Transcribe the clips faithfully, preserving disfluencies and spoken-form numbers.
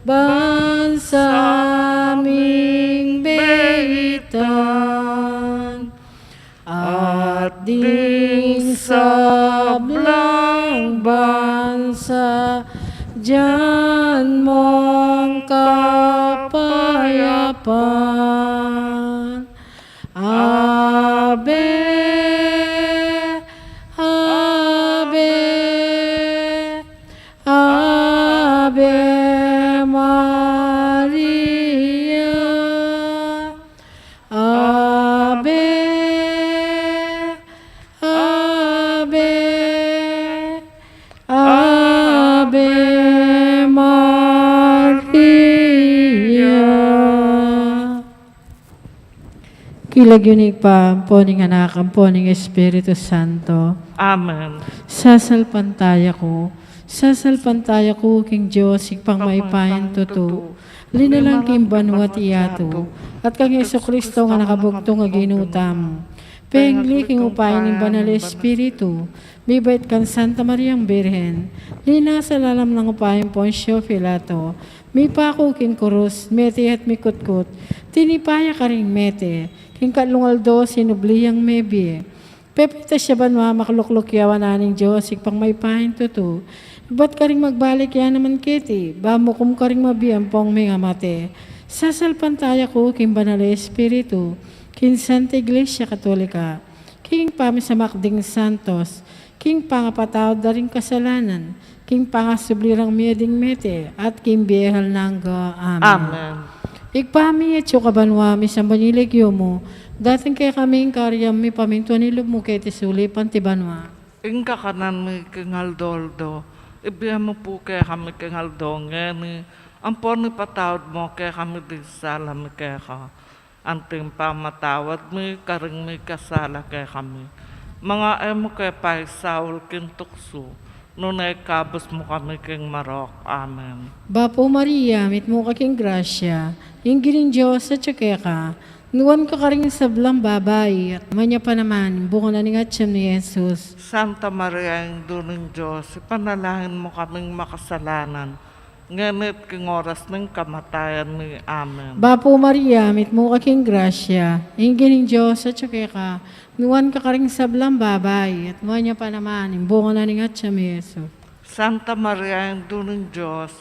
Ban sa ming beitan, at ding sablang bansa, dian mong kapayapan. Ave, Ave, Ave Maria. Ave, Ave, Ave Maria. King lagyu ning Ibpa, ampo ning Anak, ampo ning Espiritu Santo. Amen. Sasalpantaya ku, sasalpantaya ku king Dios, Ibpang mayupayang tutu, linalang king banua at yatu, at kang Jesucristo a anak a bugtung a Ginu tamu. Pengli king upaya ning Banal Espiritu, mibait kang Santa Mariang Birhen, linasa lalam ning upaya nang Poncio Pilato, mipaku king kurus, mete at mikutkut, tinipa ya karing mete, king katlung aldo sinubli yang mebie. Pepaitas ya banua, makalukluk ya wanan ning Dios, Ibpang mayupayang tutu. Ibat karing magbalik ya naman keti, ban mukum karing mabie ampong mengamate. Sasalpantaya ku king Banal a Espiritu, king Santa Iglesia Katolika, king pamisamak ding santos, king pangapatawad da ring kasalanan, king pangasubli rang mie ding mete, at king bie alang angga. Amen. Amen. Ibpa mi, atsu ka banua, misamban ya ing lagyu mu, datang kekami ing kayarian mu, mipamintuan ing lub mu keti sulip anti banua. Ing kakanan mi king aldo-aldo, ibie mu pu kekami king aldo ngeni, ampon ipatawad mu kekami ding sala mi keka, anti ing pamamatawad mi karing mikasala kekami. Manga e mu ke paisaul king tuksu, nune ikabus mu kami king marok. Amen. Bapu Maria, mitmu ka king grasya, ing Ginung Dios atsu keka, nuan ka karing sablang babai, at nuan ya pa naman ing bunga na ning atyan mu, i Jesus. Santa Maria, Indu ning Dios, ipanalangin mu kaming makasalanan, ngeni at king oras ning kamatayan mi. Amen. Bapu Maria, mitmu ka king grasya, ing Ginung Dios atsu keka, nuan ka karing sablang babai, at nuan ya pa naman ing bunga na ning atyan mu, i Jesus. Santa Maria, Indu ning Dios,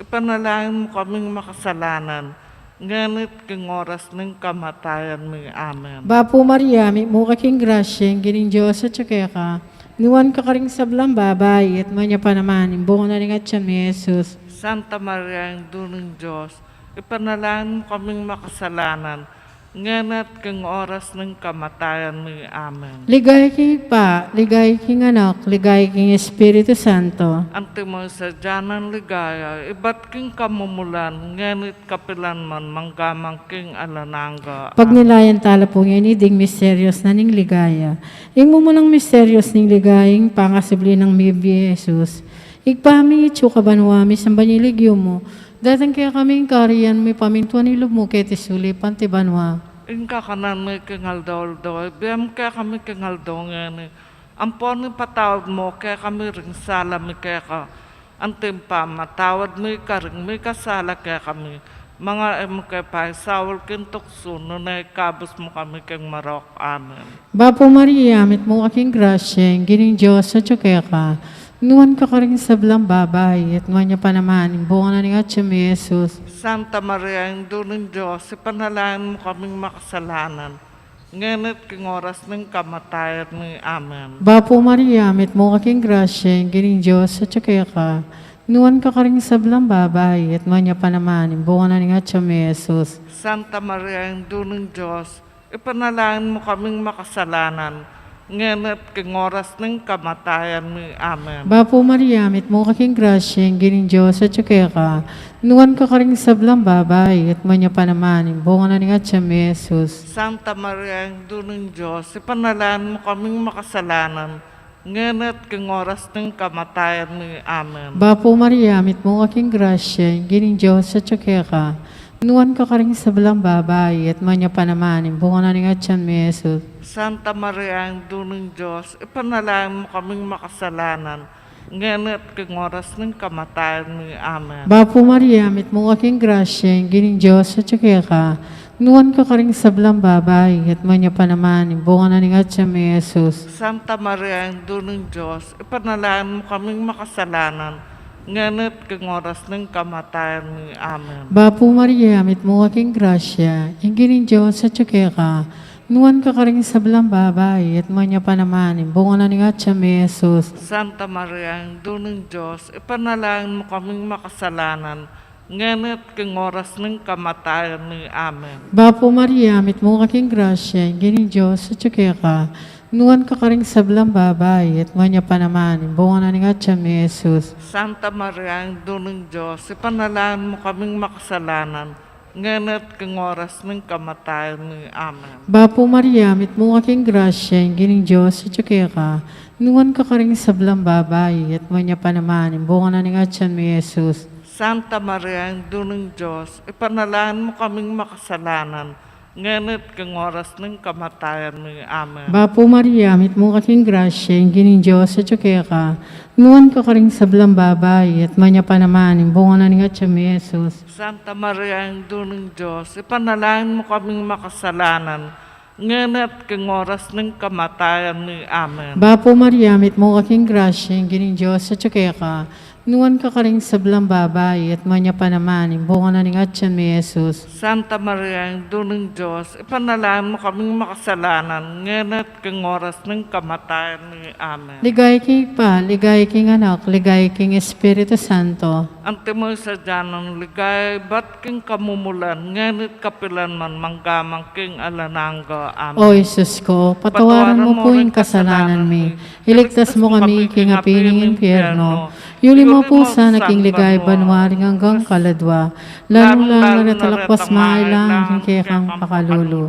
ipanalangin mu kaming makasalanan, ngeni at king oras ning kamatayan mi. Amen. Bapu Maria, mitmu ka king grasya, ing Ginung Dios atsu keka, nuan ka karing sablang babai, at nuan ya pa naman ing bunga na ning atyan mu, i Jesus. Santa Maria, Indu ning Dios, ipanalangin mu kaming makasalanan, ngeni at king oras ning kamatayan mi. Amen. Ligaya king Ibpa, ligaya king Anak, ligaya king Espiritu Santo. Antimo ing sadya nang ligaya, ibat king kamumulan, ngeni at kapilan man, mangga man king alang angga. Amen. Pagnilayan tala pu ngeni ding misterios na ning ligaya. Ing mumunang misterios ning ligaya, ing pangasubli nang mebie i Jesus. Ibpa mi, atsu ka banua, misamban ya ing lagyu mu, datang kekami ing kayarian mu, mipamintuan ing lub mu keti sulip anti banua. Ing kakanan mi king aldo-aldo, ibie mu kekami king aldo ngeni, ampon ipatawad mu kekami ring sala mi keka, anti ing pamamatawad mi karing mikasala kekami. Manga e mu ke paisaul king tuksu, nune ikabus mu kami king marok. Amen. Bapu Maria, mitmu ka king grasya, ing Ginung Dios atsu keka, nuan ka karing sablang babai, at nuan ya pa naman ing bunga na ning atyan mu, i Jesus. Santa Maria, Indu ning Dios, ipanalangin mu kaming makasalanan, ngeni at king oras ning kamatayan mi. Amen. Bapu Maria, mitmu ka king grasya, ing Ginung Dios atsu keka, nuan ka karing sablang babai, at nuan ya pa naman ing bunga na ning atyan mu, i Jesus. Santa Maria, Indu ning Dios, ipanalangin mu kaming makasalanan, ngeni at king oras ning kamatayan mi. Amen. Bapu Maria, mitmu ka king grasya, ing Ginung Dios atsu keka, nuan ka karing sablang babai, at nuan ya pa naman ing bunga na ning atyan mu, i Jesus. Santa Maria, Indu ning Dios, ipanalangin mu kaming makasalanan, ngeni at king oras ning kamatayan mi. Amen. Bapu Maria, mitmu ka king grasya, ing Ginung Dios atsu keka, nuan ka karing sablang babai, at nuan ya pa naman ing bunga na ning atyan mu, i Jesus. Santa Maria, Indu ning Dios, ipanalangin mu kaming makasalanan, ngeni at king oras ning kamatayan mi. Amen. Bapu Maria, mitmu ka king grasya, ing Ginung Dios atyu keka, nuan ka karing sablang babai, at nuan ya pa naman ing bunga na ning atyan mu, i Jesus. Santa Maria, Indu ning Dios, ipanalangin mu kaming makasalanan, ngeni at king oras ning kamatayan mi. Amen. Bapu Maria, mitmu ka king grasya, ing Ginung Dios atyu keka, nuan ka karing sablang babai, at nuan ya pa naman ing bunga na ning atyan mu, i Jesus. Santa Maria, Indu ning Dios, ipanalangin mu kaming makasalanan, ngeni at king oras ning kamatayan mi. Amen. Bapu Maria, mitmu ka king grasya, ing Ginung Dios atyu keka, nuan ka karing sablang babai, at nuan ya pa naman ing bunga na ning atyan mu, i Jesus. Santa Maria, Indu ning Dios, ipanalangin mu kaming makasalanan, ngeni at king oras ning kamatayan mi. Amen. Bapu Maria, mitmu ka king grasya, ing Ginung Dios atyu keka, nuan ka karing sablang babai, at nuan ya pa naman ing bunga na ning atyan mu, i Jesus. Santa Maria, Indu ning Dios, ipanalangin mu kaming makasalanan, ngeni at king oras ning kamatayan mi. Amen. Bapu Maria, mitmu ka king grasya, ing Ginung Dios atyu keka, nuan ka karing sablang babai, at nuan ya pa naman ing bunga na ning atyan mu, i Jesus. Santa Maria, Indu ning Dios, ipanalangin mu kaming makasalanan, ngeni at king oras ning kamatayan mi. Amen. Bapu Maria, mitmu ka king grasya, ing Ginung Dios atyu keka, nuan ka karing sablang babai, at nuan ya pa naman ing bunga na ning atyan mu, i Jesus. Santa Maria, Indu ning Dios, ipanalangin mu kaming makasalanan, ngeni at king oras ning kamatayan mi. Amen. Ligaya king Ibpa, ligaya king Anak, ligaya king Espiritu Santo. Antimo ing sadya nang ligaya ibat king kamumulan, ngeni at kapilan man, mangga man king alang angga. Amen. O Jesus ko, patawaran mu pu ing kasalanan mi, iligtas mu kami king api ning impyerno, yuli mu pu sana king ligaya banua ring anggang kaladua, lalung-lalu na retang lakwas mangailangan king kekang pakalulu.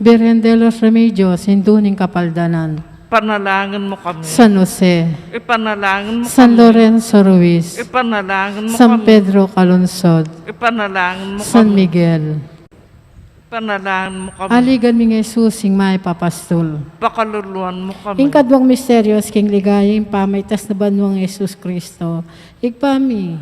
Birhen de los Remedios, Indu ning Kapaldanan. Ipanalangin mu kami. San Jose. Ipanalangin mu kami. San Lorenzo Ruiz. Ipanalangin mu kami. San Pedro Calungsod. Ipanalangin mu kami. San Miguel. Ipanalangin mu kami. Aligan mi nang Jesus, ing mayap a pastul. Pakaluluan mu kami. Ing kaduang misteryos king ligaya, ing pamaitas na banua nang Jesus Cristo. Ibpa mi.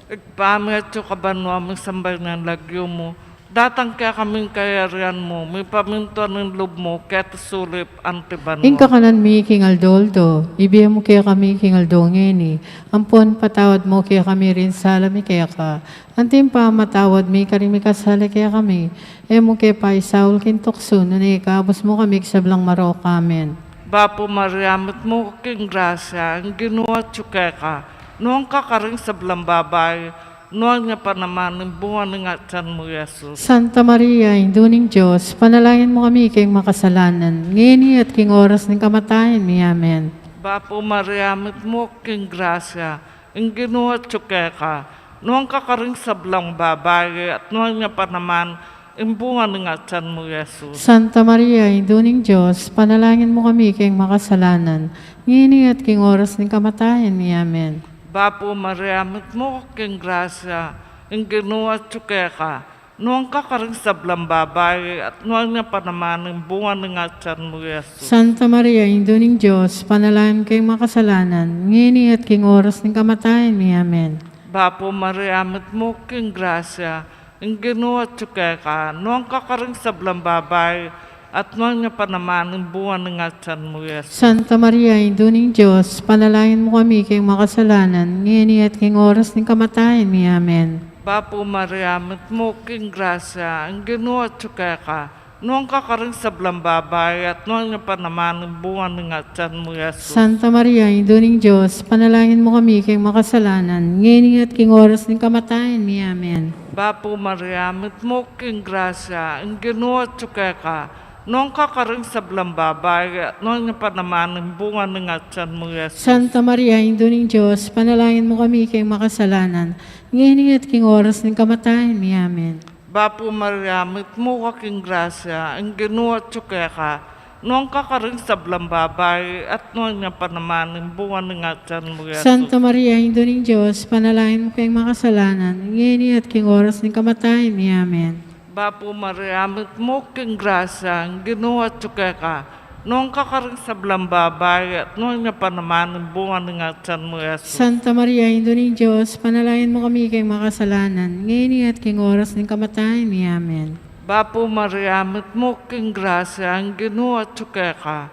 Ibpa mi, atsu ka banua, misamban ya ing lagyu mu. Datang kekami ing kayarian mu, mipamintuan ing lub mu, keti sulip anti banua. Ing kakanan mi king aldo-aldo, ibie mu kekami king aldo ngeni, ampon ipatawad mu kekami ring sala mi keka, anti ing pamamatawad mi karing mikasala kekami, e mu ke paisaul king tuksu, nune ikabus mu kami king sablang marok. Amen. Bapu Maria, mitmu ka king grasya, ing Ginu atyu keka, nuan ka karing sablang babai, nuan ya pa naman ing bunga ning atyan mu, i Jesus. Santa Maria, Indu ning Dios, ipanalangin mu kami king makasalanan, ngeni at king oras ning kamatayan mi. Amen. Bapu Maria, mitmu ka king grasya, ing Ginu atyu keka, nuan ka karing sablang babai, at nuan ya pa naman ing bunga ning atyan mu, i Jesus. Santa Maria, Indu ning Dios, ipanalangin mu kami king makasalanan, ngeni at king oras ning kamatayan mi. Amen. Bapu Maria, mitmu ka king grasya, ing Ginu atyu keka, nuan ka karing sablang babai, at nuan ya pa naman ing bunga ning atyan mu, i Jesus. Santa Maria, Indu ning Dios, ipanalangin mu keng makasalanan, ngeni at king oras ning kamatayan mi. Amen. Bapu Maria, mitmu ka king grasya, ing Ginu atyu keka, nuan ka karing sablang babai, at nuan ya pa naman ing bunga ning atyan mu, i Jesus. Santa Maria, Indu ning Dios, ipanalangin mu kami king makasalanan, ngeni at king oras ning kamatayan mi. Amen. Bapu Maria, mitmu ka king grasya, ing Ginu atyu keka, nuan ka karing sablang babai, at nuan ya pa naman ing bunga ning atyan mu, i Jesus. Santa Maria, Indu ning Dios, ipanalangin mu kami king makasalanan, ngeni at king oras ning kamatayan mi. Amen. Bapu Maria, mitmu ka king grasya, ing Ginu atyu keka, nuan ka karing sablang babai, at nuan ya pa naman ing bunga ning atyan mu, i Jesus. Santa Maria, Indu ning Dios, ipanalangin mu kami king makasalanan, ngeni at king oras ning kamatayan mi. Amen. Bapu Maria, mitmu ka king grasya, ing Ginu atyu keka, nuan ka karing sablang babai, at nuan ya pa naman ing bunga ning atyan mu, i Jesus. Santa Maria, Indu ning Dios, ipanalangin mu keng makasalanan, ngeni at king oras ning kamatayan mi. Amen. Bapu Maria, mitmu ka king grasya, ing Ginu atyu keka, Nuan ka karing sablang babai, at nuan ya pa naman ing bunga ning atian mu, Jesus. Santa Maria, Indu ning Dios, ipanalangin mu kami king makasalanan, ngeni at king oras ning kamatayan mi. Amen. Bapu Maria, mitmu ka king grasya, ing Ginu atyu keka.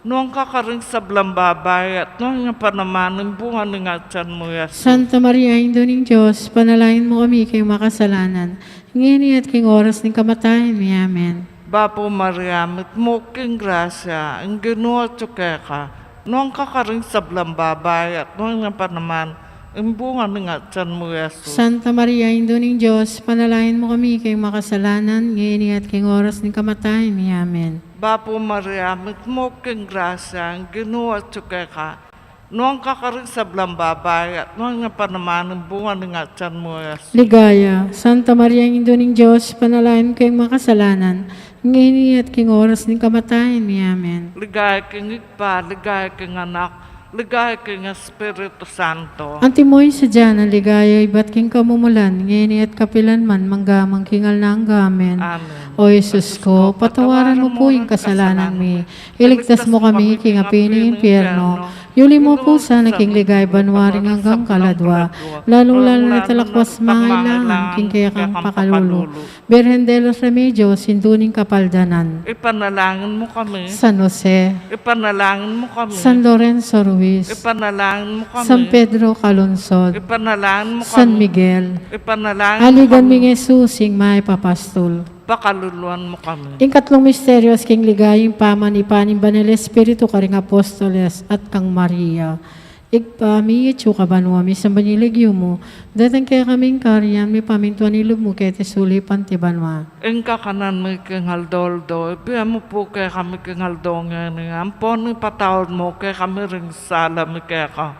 Nuan ka karing sablang babai, at nuan ya pa naman ing bunga ning atian mu, Jesus. Santa Maria, Indu ning Dios, ipanalangin mu kami king makasalanan, ngeni at king oras ning kamatayan mi. Amen. Bapu Maria, mitmu ka king grasya, ing Ginu atyu keka. Nuan ka karing sablang babai, at nuan ya pa naman ing bunga ning atian mu, Jesus. Santa Maria, Indu ning Dios, ipanalangin mu kami king makasalanan, ngeni at king oras ning kamatayan mi. Amen. Bapu Maria, mitmu ka king grasya, ing Ginu atyu keka. Nuan ka karing sablang babai, at nuan ya pa naman ing bunga ning atian mu, Jesus. Ligaya. Santa Maria, Indu ning Dios, ipanalangin mu keng makasalanan, ngeni at king oras ning kamatayan mi. Amen. Ligaya king Ibpa, ligaya king Anak, ligaya king Espiritu Santo. Antimo ing sadya nang ligaya ibat king kamumulan, ngeni at kapilan man, mangga man king alang angga. Amen. Amen. O Jesus ko, patawaran mu pu ing kasalanan mi, iligtas mu kami king api ning impyerno, yuli mu pu sana king ligaya banua ring anggang kaladua, lalung-lalu na ring talakwas mangailangan king kekang pakalulu. Birhen de los Remedios, Indu ning Kapaldanan. Ipanalangin mu kami. San Jose. Ipanalangin mu kami. San Lorenzo Ruiz. Ipanalangin mu kami. San Pedro Calungsod. Ipanalangin mu kami. San Miguel. Ipanalangin mu kami. Aligan mi ing Jesus, ing mayap a pastul. Pakaluluan mu kami. Ing katlung misteryos king ligaya, ing pamanipa ning Banal Espiritu karing apostoles at kang Maria. Ibpa mi, atyu ka banua, misamban ya ing lagyu mu, datang kekami ing kayarian mi, mipamintuan ing lub mu keti sulip anti banua. Ing kakanan mi king aldo-aldo, ibie mu pu kekami king aldo ngeni, ampon ipatawad mu kekami ring sala mi keka,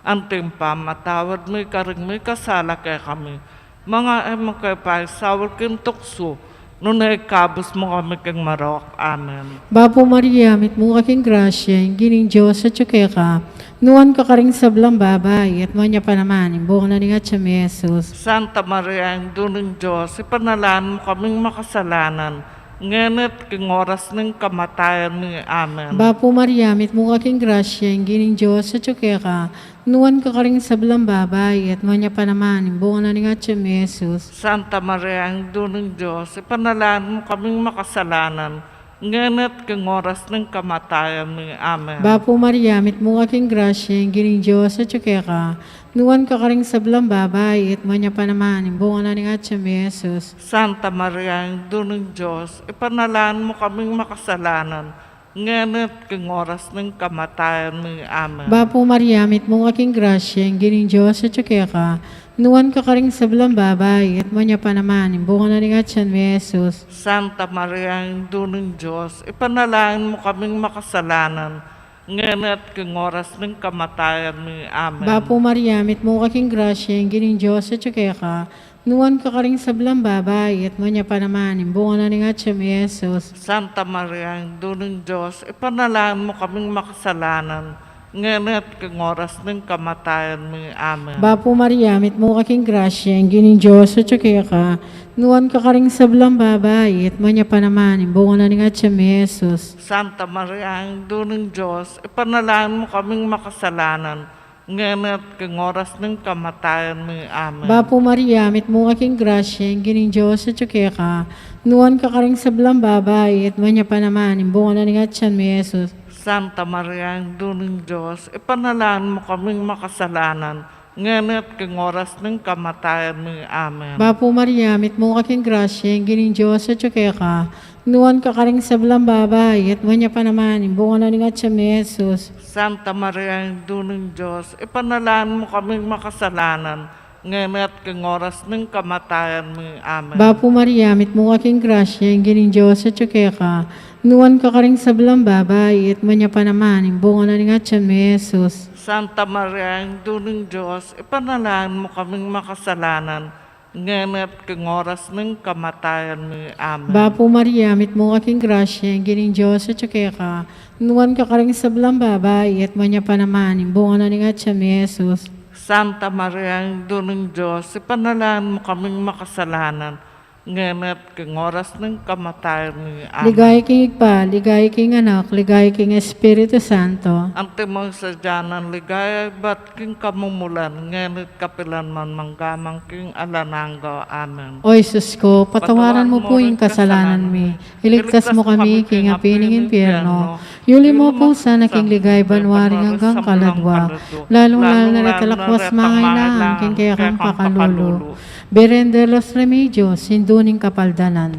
anti ing pamamatawad mi karing mikasala kekami. Manga e mu ke paisaul king tuksu, nune ikabus mu kami king marok. Amen. Bapu Maria, mitmu ka king grasya, ing Ginung Dios atyu keka. Nuan ka karing sablang babai, at nuan ya pa naman ing bunga na ning atyan mu, i Jesus. Santa Maria, Indu ning Dios, ipanalangin mu kaming makasalanan, ngeni at king oras ning kamatayan mi. Amen. Bapu Maria, mitmu ka king grasya, ing Ginung Dios atyu keka. Nuan ka karing sablang babai, at nuan ya pa naman ing bunga na ning atyan mu, i Jesus. Santa Maria, Indu ning Dios, ipanalangin mu kaming makasalanan, ngeni at king oras ning kamatayan mi. Amen. Bapu Maria, mitmu ka king grasya, ing Ginung Dios atyu keka. Nuan ka karing sablang babai, at nuan ya pa naman ing bunga na ning atyan mu, i Jesus. Santa Maria, Indu ning Dios, ipanalangin mu kaming makasalanan, ngeni at king oras ning kamatayan mi. Amen. Bapu Maria, mitmu ka king grasya, ing Ginung Dios atyu keka. Nuan ka karing sablang babai, at nuan ya pa naman ing bunga na ning atyan mu, i Jesus. Santa Maria, Indu ning Dios, ipanalangin mu kaming makasalanan, ngeni at king oras ning kamatayan mi. Amen. Bapu Maria, mitmu ka king grasya, ing Ginung Dios atyu keka. Nuan ka karing sablang babai, at nuan ya pa naman ing bunga na ning atyan mu, i Jesus. Santa Maria, Indu ning Dios, ipanalangin mu kaming makasalanan, ngeni at king oras ning kamatayan mi. Amen. Bapu Maria, mitmu ka king grasya, ing Ginung Dios atyu keka. Nuan ka karing sablang babai, at nuan ya pa naman ing bunga na ning atyan mu, i Jesus. Santa Maria, Indu ning Dios, ipanalangin mu kaming makasalanan, ngeni at king oras ning kamatayan mi. Amen. Bapu Maria, mitmu ka king grasya, ing Ginung Dios atyu keka. Nuan ka karing sablang babai, at nuan ya pa naman ing bunga na ning atyan mu, i Jesus. Santa Maria, Indu ning Dios, ipanalangin mu kaming makasalanan, ngeni at king oras ning kamatayan mi. Amen. Bapu Maria, mitmu ka king grasya, ing Ginung Dios atyu keka. Nuan ka karing sablang babai, at nuan ya pa naman ing bunga na ning atyan mu, i Jesus. Santa Maria, Indu ning Dios, ipanalangin mu kaming makasalanan, ngeni at king oras ning kamatayan mi. Amen. Bapu Maria, mitmu ka king grasya, ing Ginung Dios atyu keka. Nuan ka karing sablang babai, at nuan ya pa naman ing bunga na ning atyan mu, i Jesus. Santa Maria, Indu ning Dios, ipanalangin mu kaming makasalanan, ngeni at king oras ning kamatayan mi. Amen. Bapu Maria, mitmu ka king grasya, ing Ginung Dios atyu keka. Nuan ka karing sablang babai, at nuan ya pa naman ing bunga na ning atyan mu, i Jesus. Santa Maria, Indu ning Dios, ipanalangin mu kaming makasalanan, Ngeni at king oras ning kamatayan mi. Amen. Ligaya king Ibpa, ligaya king Anak, ligaya king Espiritu Santo. Antimo ing sadya nang ligaya ibat king kamumulan, ngeni at kapilan man, manggaman king alang angga. Amen. O Jesus ko, patawaran mu pu ing kasalanan mi, iligtas mu kami king api ning impyerno, yuli mu pu sana king ligaya banua ring anggang kaladua, lalung-lalu na retang anak a mangailangan king kekang pakalulu. Birhen de los Remedios, Indu ning Kapaldanan.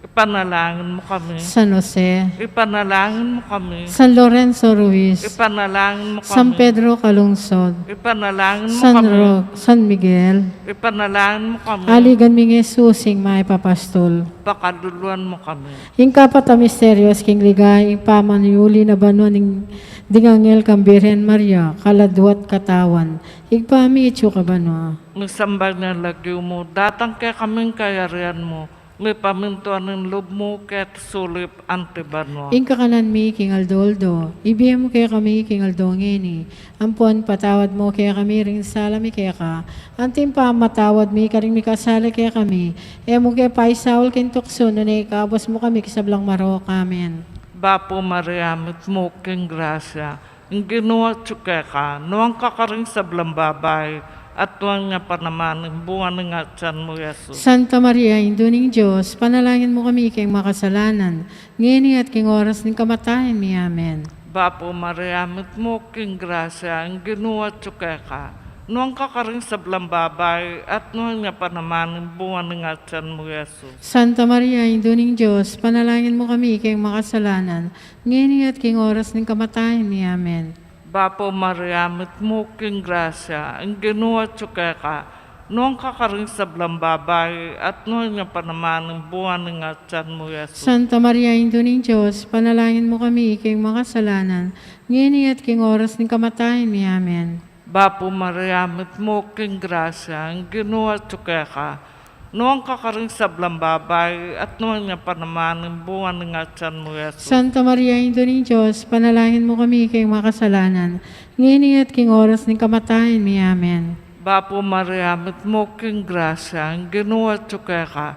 Ipanalangin mu kami. San Jose. Ipanalangin mu kami. San Lorenzo Ruiz. Ipanalangin mu kami. San Pedro Calungsod. Ipanalangin mu kami. San Roque, San Miguel. Ipanalangin mu kami. Aligan mi nang Jesus ing mayap a pastul. Pakaluluan mu kami. Ing kapat a misteryo king ligaya, ing pamanyuli na banua ning, ding anghel kang Birhen Maria, kaladua at katawan. Ibpa mi, atsu ka banua. Misamban ya ing lagyu mu, datang kekami ing kayarian mu, mipamintuan ing lub mu keti sulip anti banua. Ing kakanan mi king aldo-aldo, ibie mu kekami king aldo ngeni, ampo ipatawad mu kekami ring sala mi keka, anti ing pamamatawad mi karing mikasala kekami, e mu ke paisaul king tuksu, nune ikabus mu kami king sablang marok. Amen. Bapu Maria, mitmu ka king grasya, ing Ginu atyu keka, nuan ka karing sablang babai, at nuan ya pa naman ing bunga ning atian mu, Jesus. Santa Maria, Indu ning Dios, ipanalangin mu kami king makasalanan, ngeni at king oras ning kamatayan mi. Amen. Bapu Maria, mitmu ka king grasya, ing Ginu atyu keka, nuan ka karing sablang babai, at nuan ya pa naman ing bunga ning atian mu, Jesus. Santa Maria, Indu ning Dios, ipanalangin mu kami king makasalanan, ngeni at king oras ning kamatayan mi. Amen. Bapu Maria, mitmu ka king grasya, ing Ginu atyu keka, nuan ka karing sablang babai, at nuan ya pa naman ing bunga ning atian mu, Jesus. Santa Maria, Indu ning Dios, ipanalangin mu kami king makasalanan, ngeni at king oras ning kamatayan mi. Amen. Bapu Maria, mitmu ka king grasya, ing Ginu atyu keka, nuan ka karing sablang babai, at nuan ya pa naman ing bunga ning atian mu, Jesus. Santa Maria, Indu ning Dios, ipanalangin mu kami king makasalanan, ngeni at king oras ning kamatayan mi. Amen. Bapu Maria, mitmu ka king grasya, ing Ginu atyu keka,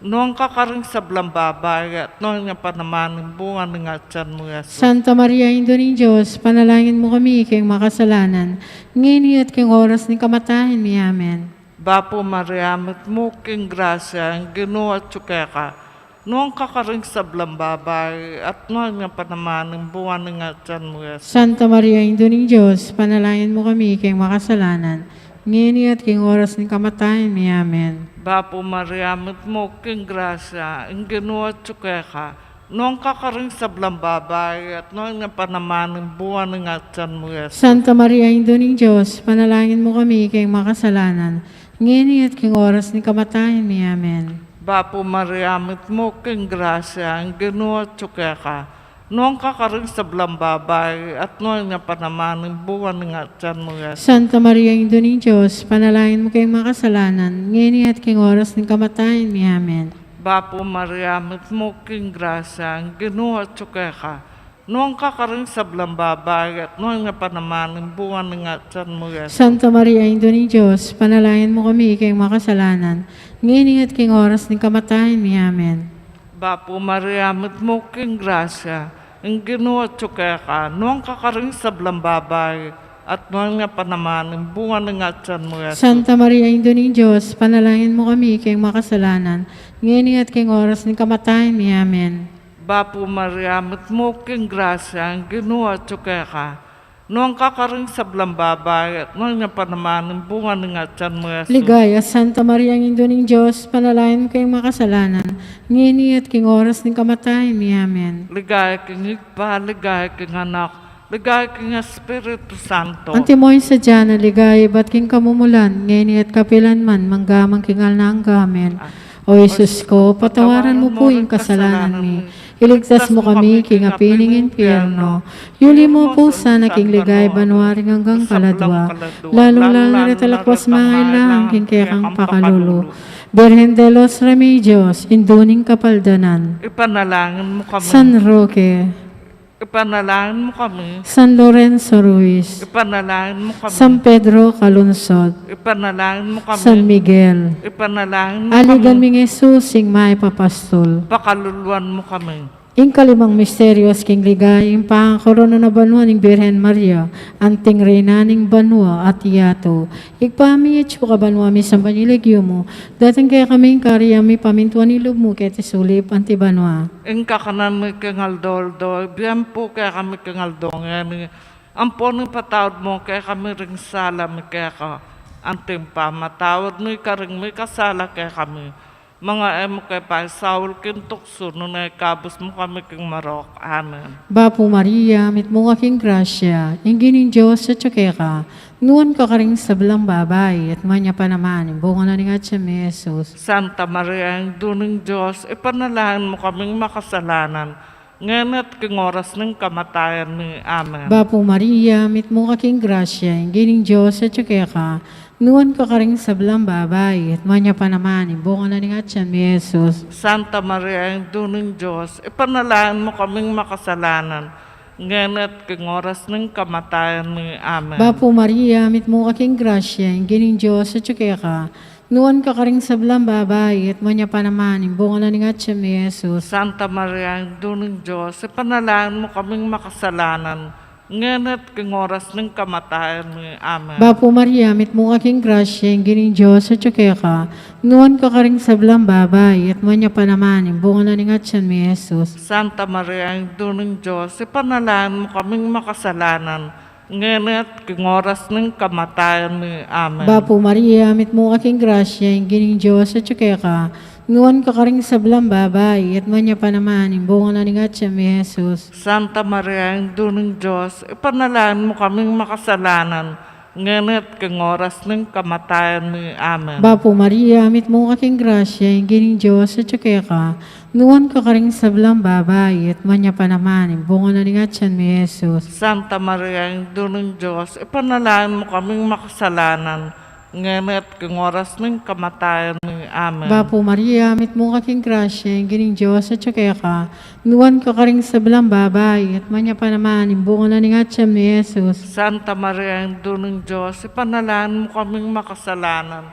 nuan ka karing sablang babai, at nuan ya pa naman ing bunga ning atian mu, Jesus. Santa Maria, Indu ning Dios, ipanalangin mu kami king makasalanan, ngeni at king oras ning kamatayan mi. Amen. Bapu Maria, mitmu ka king grasya, ing Ginu atyu keka, nuan ka karing sablang babai, at nuan ya pa naman ing bunga ning atian mu, Jesus. Santa Maria, Indu ning Dios, ipanalangin mu kami king makasalanan, ngeni at king oras ning kamatayan mi. Amen. Bapu Maria, mitmu ka king grasya, ing Ginu atyu keka, nuan ka karing sablang babai, at nuan ya pa naman ing bunga ning atian mu, Jesus. Santa Maria, Indu ning Dios, ipanalangin mu kami king makasalanan, ngeni at king oras ning kamatayan mi. Amen. Bapu Maria, mitmu ka king grasya, ing Ginu atyu keka, nuan ka karing sablang babai, at nuan ya pa naman ing bunga ning atian mu, Jesus. Santa Maria, Indu ning Dios, ipanalangin mu kaming makasalanan, ngeni at king oras ning kamatayan mi. Amen. Bapu Maria, mitmu ka king grasya, ing Ginu atyu keka, nuan ka karing sablang babai, at nuan ya pa naman ing bunga ning atian mu, Jesus. Santa Maria, Indu ning Dios, ipanalangin mu kami king makasalanan, ngeni at king oras ning kamatayan mi. Amen. Bapu Maria, mitmu ka king grasya, ing Ginu atyu keka, nuan ka karing sablang babai, at nuan ya pa naman ing bunga ning atian mu, Jesus. Santa Maria, Indu ning Dios, ipanalangin mu kami king makasalanan, ngeni at king oras ning kamatayan mi. Amen. Bapu Maria, mitmu ka king grasya, ing Ginu atyu keka, nuan ka karing sablang babai, at nuan ya pa naman ing bunga ning atian mu, Jesus. Ligaya, Santa Maria, Indu ning Dios, ipanalangin mu kaming makasalanan, ngeni at king oras ning kamatayan mi. Amen. Ligaya king Ibpa, ligaya king Anak, ligaya king Espiritu Santo. Antimo ing sadya nang ligaya ibat king kamumulan, ngeni at kapilan man, manggaman king alang angga. Amen. O Jesus ko, patawaran mu pu ing kasalanan mi, iligtas mu kami king api ning impyerno, yuli mu pu sana king ligaya banua ring anggang kaladua, lalung-lalu na retang anak a mangailangan king kekang pakalulu. Birhen de los Remedios, Indu ning Kapaldanan. Ipanalangin mu kami. San Roque. Ipanalangin mo kami. San Lorenzo Ruiz. Ipanalangin mo kami. San Pedro Calungsod. Ipanalangin mo kami. San Miguel. Ipanalangin mo kami. Aligan ming Jesus, ing mayap a pastol. Pakaluluan mo kami. Ing kalimang misteryos king ligaya, ing pangakakorona na banua ning Birhen Maria, anting reyna ning banua at yatu. Ibpa mi, atsu ka banua, misamban ya ing lagyu mu, datang kekami ing kayarian mu, mipamintuan ing lub mu keti sulip anti banua. Ing kakanan mi king aldo-aldo, ibie mu pu kekami king aldo ngeni. Ampon ipatawad mu kekami ring sala mi keka, anti ing pamamatawad mi karing mikasala kekami. Manga e mu ke paisaul king tuksu, nune ikabus mu kami king marok. Amen. Bapu Maria, mitmu ka king grasya, ing Ginung Dios atyu keka, nuan ka karing sablang babai, at nuan ya pa naman ing bunga na ning atyan mu, i Jesus. Santa Maria, Indu ning Dios, ipanalangin mu kaming makasalanan, ngeni at king oras ning kamatayan mi. Amen. Bapu Maria, mitmu ka king grasya, ing Ginung Dios atyu keka, nuan ka karing sablang babai, at nuan ya pa naman ing bunga na ning atyan mu, i Jesus. Santa Maria, Indu ning Dios, ipanalangin mu kaming makasalanan, ngeni at king oras ning kamatayan mi. Amen. Bapu Maria, mitmu ka king grasya, ing Ginung Dios atyu keka, nuan ka karing sablang babai, at nuan ya pa naman ing bunga na ning atyan mu, i Jesus. Santa Maria, Indu ning Dios, ipanalangin mu kaming makasalanan, ngeni at king oras ning kamatayan mi. Amen. Bapu Maria, mitmu ka king grasya, ing Ginung Dios atyu keka, nuan ka karing sablang babai, at nuan ya pa naman ing bunga na ning atyan mu, i Jesus. Santa Maria, Indu ning Dios, ipanalangin mu kaming makasalanan, ngeni at king oras ning kamatayan mi. Amen. Bapu Maria, mitmu ka king grasya, ing Ginung Dios atyu keka, nuan ka karing sablang babai, at nuan ya pa naman ing bunga na ning atyan mu, i Jesus. Santa Maria, Indu ning Dios, ipanalangin mu kaming makasalanan, ngeni at king oras ning kamatayan mi. Amen. Bapu Maria, mitmu ka king grasya, ing Ginung Dios atyu keka, nuan ka karing sablang babai, at nuan ya pa naman ing bunga na ning atyan mu, i Jesus. Santa Maria, Indu ning Dios, ipanalangin mu kaming makasalanan, ngeni at king oras ning kamatayan mi. Amen. Bapu Maria, mitmu ka king grasya, ing Ginung Dios atyu keka, nuan ka karing sablang babai, at nuan ya pa naman ing bunga na ning atyan mu, i Jesus. Santa Maria, Indu ning Dios, ipanalangin mu kaming makasalanan,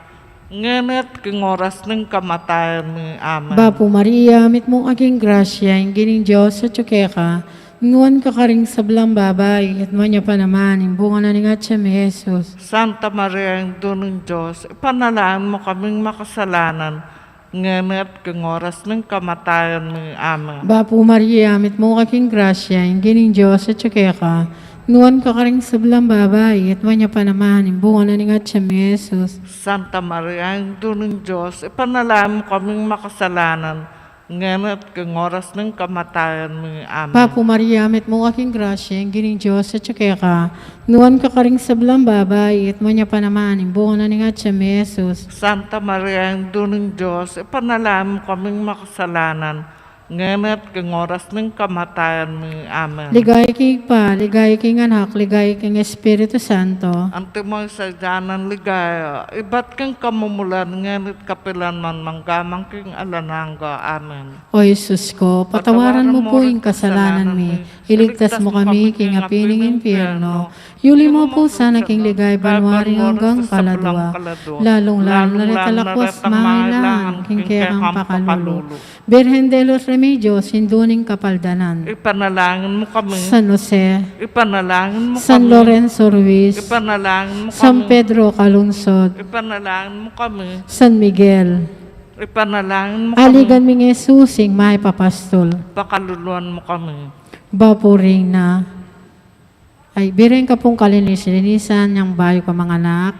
ngeni at king oras ning kamatayan mi. Amen. Bapu Maria, mitmu ka king grasya, ing Ginung Dios atyu keka, nuan ka karing sablang babai, at nuan ya pa naman ing bunga na ning atyan mu, i Jesus. Santa Maria, Indu ning Dios, ipanalangin mu kaming makasalanan, ngeni at king oras ning kamatayan mi. Amen. Bapu Maria, mitmu ka king grasya, ing Ginung Dios atyu keka, nuan ka karing sablang babai, at nuan ya pa naman ing bunga na ning atyan mu, i Jesus. Santa Maria, Indu ning Dios, ipanalangin mu kaming makasalanan, ngeni at king oras ning kamatayan mi. Amen. Bapu Maria, mitmu ka king grasya, ing Ginung Dios atyu keka, nuan ka karing sablang babai, at nuan ya pa naman ing bunga na ning atyan mu, i Jesus. Santa Maria, Indu ning Dios, ipanalangin mu kaming makasalanan, ngeni at king oras ning kamatayan mi. Amen. Ligaya king Ibpa, ligaya king Anak, ligaya king Espiritu Santo. Antimo ing sadya nang ligaya, ibat king kamumulan, ngeni at kapilan man, mangga man king alang angga. Amen. O Jesus ko, patawaran mu pu ing kasalanan mi, iligtas mu kami king api ning impyerno, yuli mu pu sana king ligaya banua ring anggang kaladua, lalung-lalu na retang mangailangan king kekang pakalulu. Birhen de los Remedios, Indu ning Kapaldanan. Ipanalangin mu kami. San Jose. Ipanalangin mu kami. San Lorenzo Ruiz. Ipanalangin mu kami. San Pedro Calungsod. Ipanalangin mu kami. San Miguel. Ipanalangin mu kami. Aligan ming Jesus, ing mayap a pastol. Pakaluluan mu kami. Bapu Reyna. Ay, biren ka pung kalinis-linisan yang bayu kang manganak.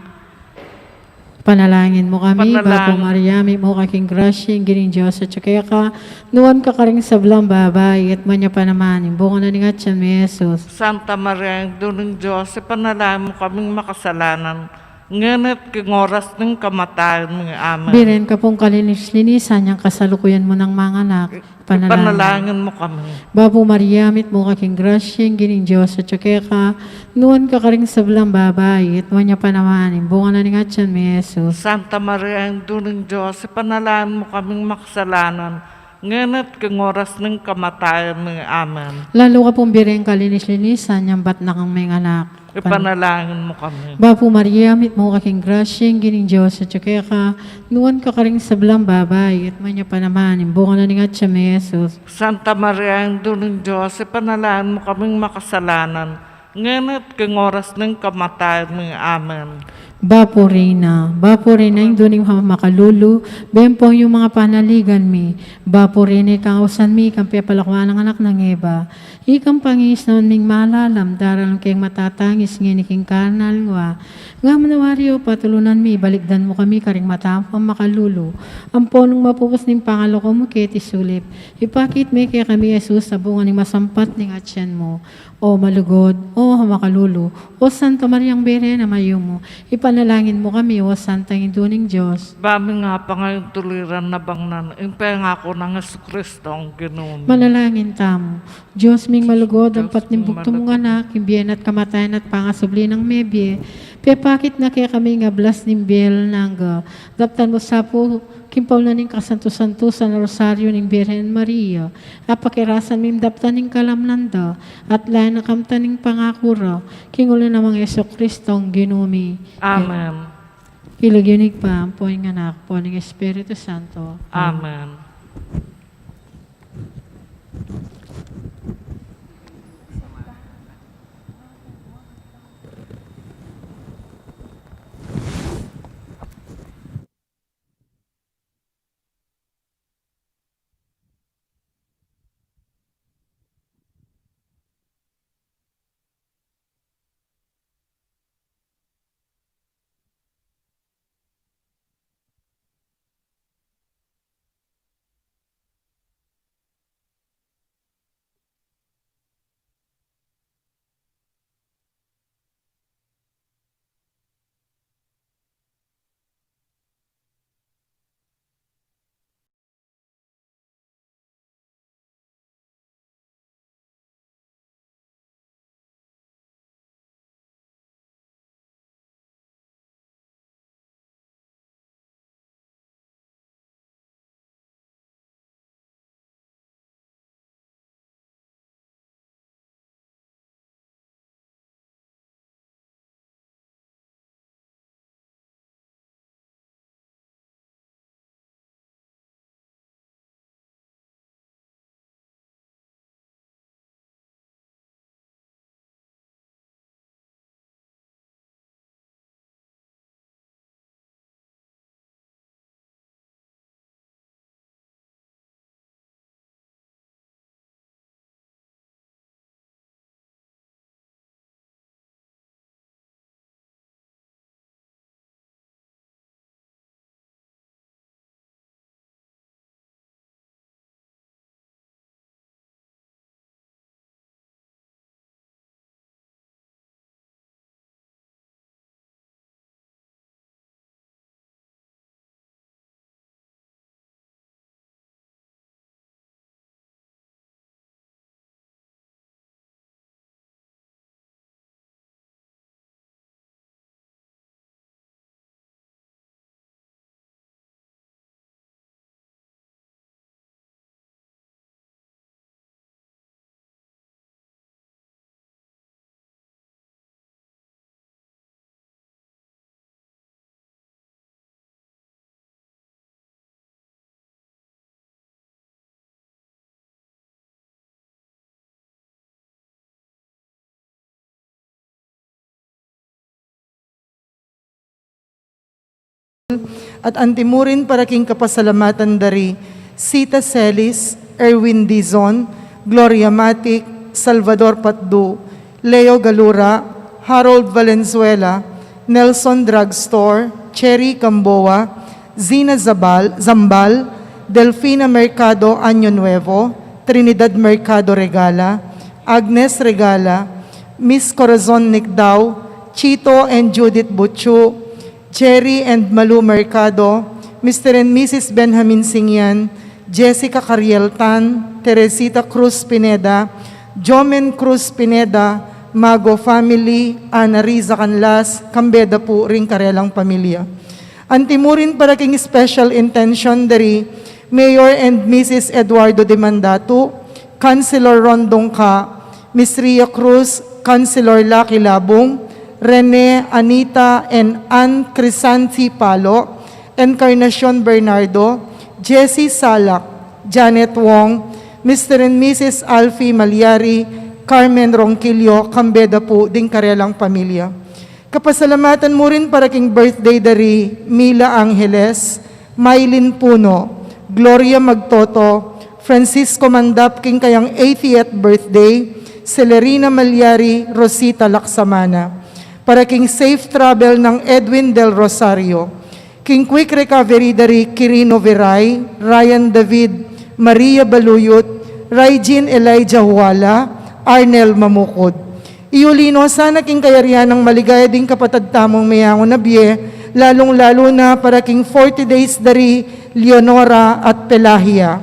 Panalangin mu kami. Panalangin. Bapu Maria, mitmu ka king grasya, ing Ginung Dios atyu keka, nuan ka karing sablang babai, at nuan ya pa naman ing bunga na ning atyan mu, i Jesus. Santa Maria, Indu ning Dios, ipanalangin mu kaming makasalanan, ngeni at king oras ning kamatayan mi. Amen. Biren ka pung kalinis-linisan yang kasalukuyan mu nang manganak. Ipanalangin. Ipanalangin mu kami. Bapu Maria, mitmu ka king grasya, ing Ginung Dios atyu keka, nuan ka karing sablang babai, at nuan ya pa naman ing bunga na ning atyan mu, i Jesus. Santa Maria, Indu ning Dios, ipanalangin mu kaming makasalanan, Ngeni at king oras ning kamatayan mi. Amen. Lalu ka pung bie king kalinis-linisan, ing bat na kang menganak. Ipanalangin mu kami. Bapu Maria, mitmu ka king grasya, ing Ginung Dios atyu keka, nuan ka karing sablang babai, at nuan ya pa naman ing bunga na ning atyan mu, i Jesus. Santa Maria, Indu ning Dios, ipanalangin mu kaming makasalanan, ngeni at king oras ning kamatayan mi. Amen. Bapu Reyna, Bapu Reyna, Indu ning makalulu, bempong yu ing panaligan mi. Bapu Reyna, ikang ausan mi, ikang pepalakuan ning anak nang Eva. Ikang pangisnawan ming malalam, daralan keng matatangis ngeni king karnal wa. Nga manawari o patulunan mi, balikdan mu kami karing mata mung makalulu. Ampon ing mapupus ning pangaloko mu keti sulip. Ipakit me kekami i Jesus a bunga ning masampat ning atyan mu. O malugud, o makalulu, o Santa Mariang Birhen a mayumu, ipanalangin mu kami, o Santang Indu ning Dios. Ba ming apangayun tuliran na bangnan ing pengaku nang Jesucristong Ginu mi. Manalangin tamu. Dios ming malugud, ampat ning bugtung mung anak, king bie na at kamatayan at pangasubli nang mebie, pepakit na kekami ing ablas ning bie alang angga. Daptan mu sa pu king pauna ning kasantu-santusan a Rosario ning Birhen Maria, apakirasan ming daptan ing kalamnan da, at layan na kamtan ing pangaku ra, king ulu na nang Jesucristong Ginu mi. Amen. King lagyu ning Ibpa, ampo ning Anak, ampo ning Espiritu Santo. Amen. At antimurin para king kapasalamatan da ri Sita Celis, Erwin Dizon, Gloria Matic, Salvador Patdu, Leo Galura, Harold Valenzuela, Nelson Drugstore, Cherry Gamboa, Zina Zabal, Zambal, Delfina Mercado Año Nuevo, Trinidad Mercado Regala, Agnes Regala, Miss Corazon Nicdao, Chito and Judith Buchu, Jerry and Malu Mercado, Mister and Missus Benjamin Singyan, Jessica Cariel Tan, Teresita Cruz Pineda, Jomen Cruz Pineda, Mago family, Ana Riza Canlas, kambe da pu ring karelang pamilya. Antimurin para king special intention da ri Mayor and Missus Eduardo Demandatu, Councilor Ron Dongca, Miss Ria Cruz, Councilor Lucky Labung, Rene, Anita, and Ann Crisanti Palo, Encarnacion Bernardo, Jessie Salak, Janet Wong, Mister and Missus Alfie Malyari, Carmen Ronquillo, kambe da pu ding karelang pamilya. Kapasalamatan mu rin para king birthday da ri Mila Angeles, Mylene Puno, Gloria Magtoto, Francisco Mandap king kayang eightieth birthday, Celerina Malyari, Rosita Laksamana. Para king safe travel nang Edwin Del Rosario, king quick recovery da ri Quirino Viray, Ryan David, Maria Baluyut, Raijin Elijah Huala, Arnel Mamukud. Iuli no sana king kayarian nang maligaya ding kapatad tamung meyangu na bie, lalung-lalu na para king forty days da ri Leonora at Pelagia.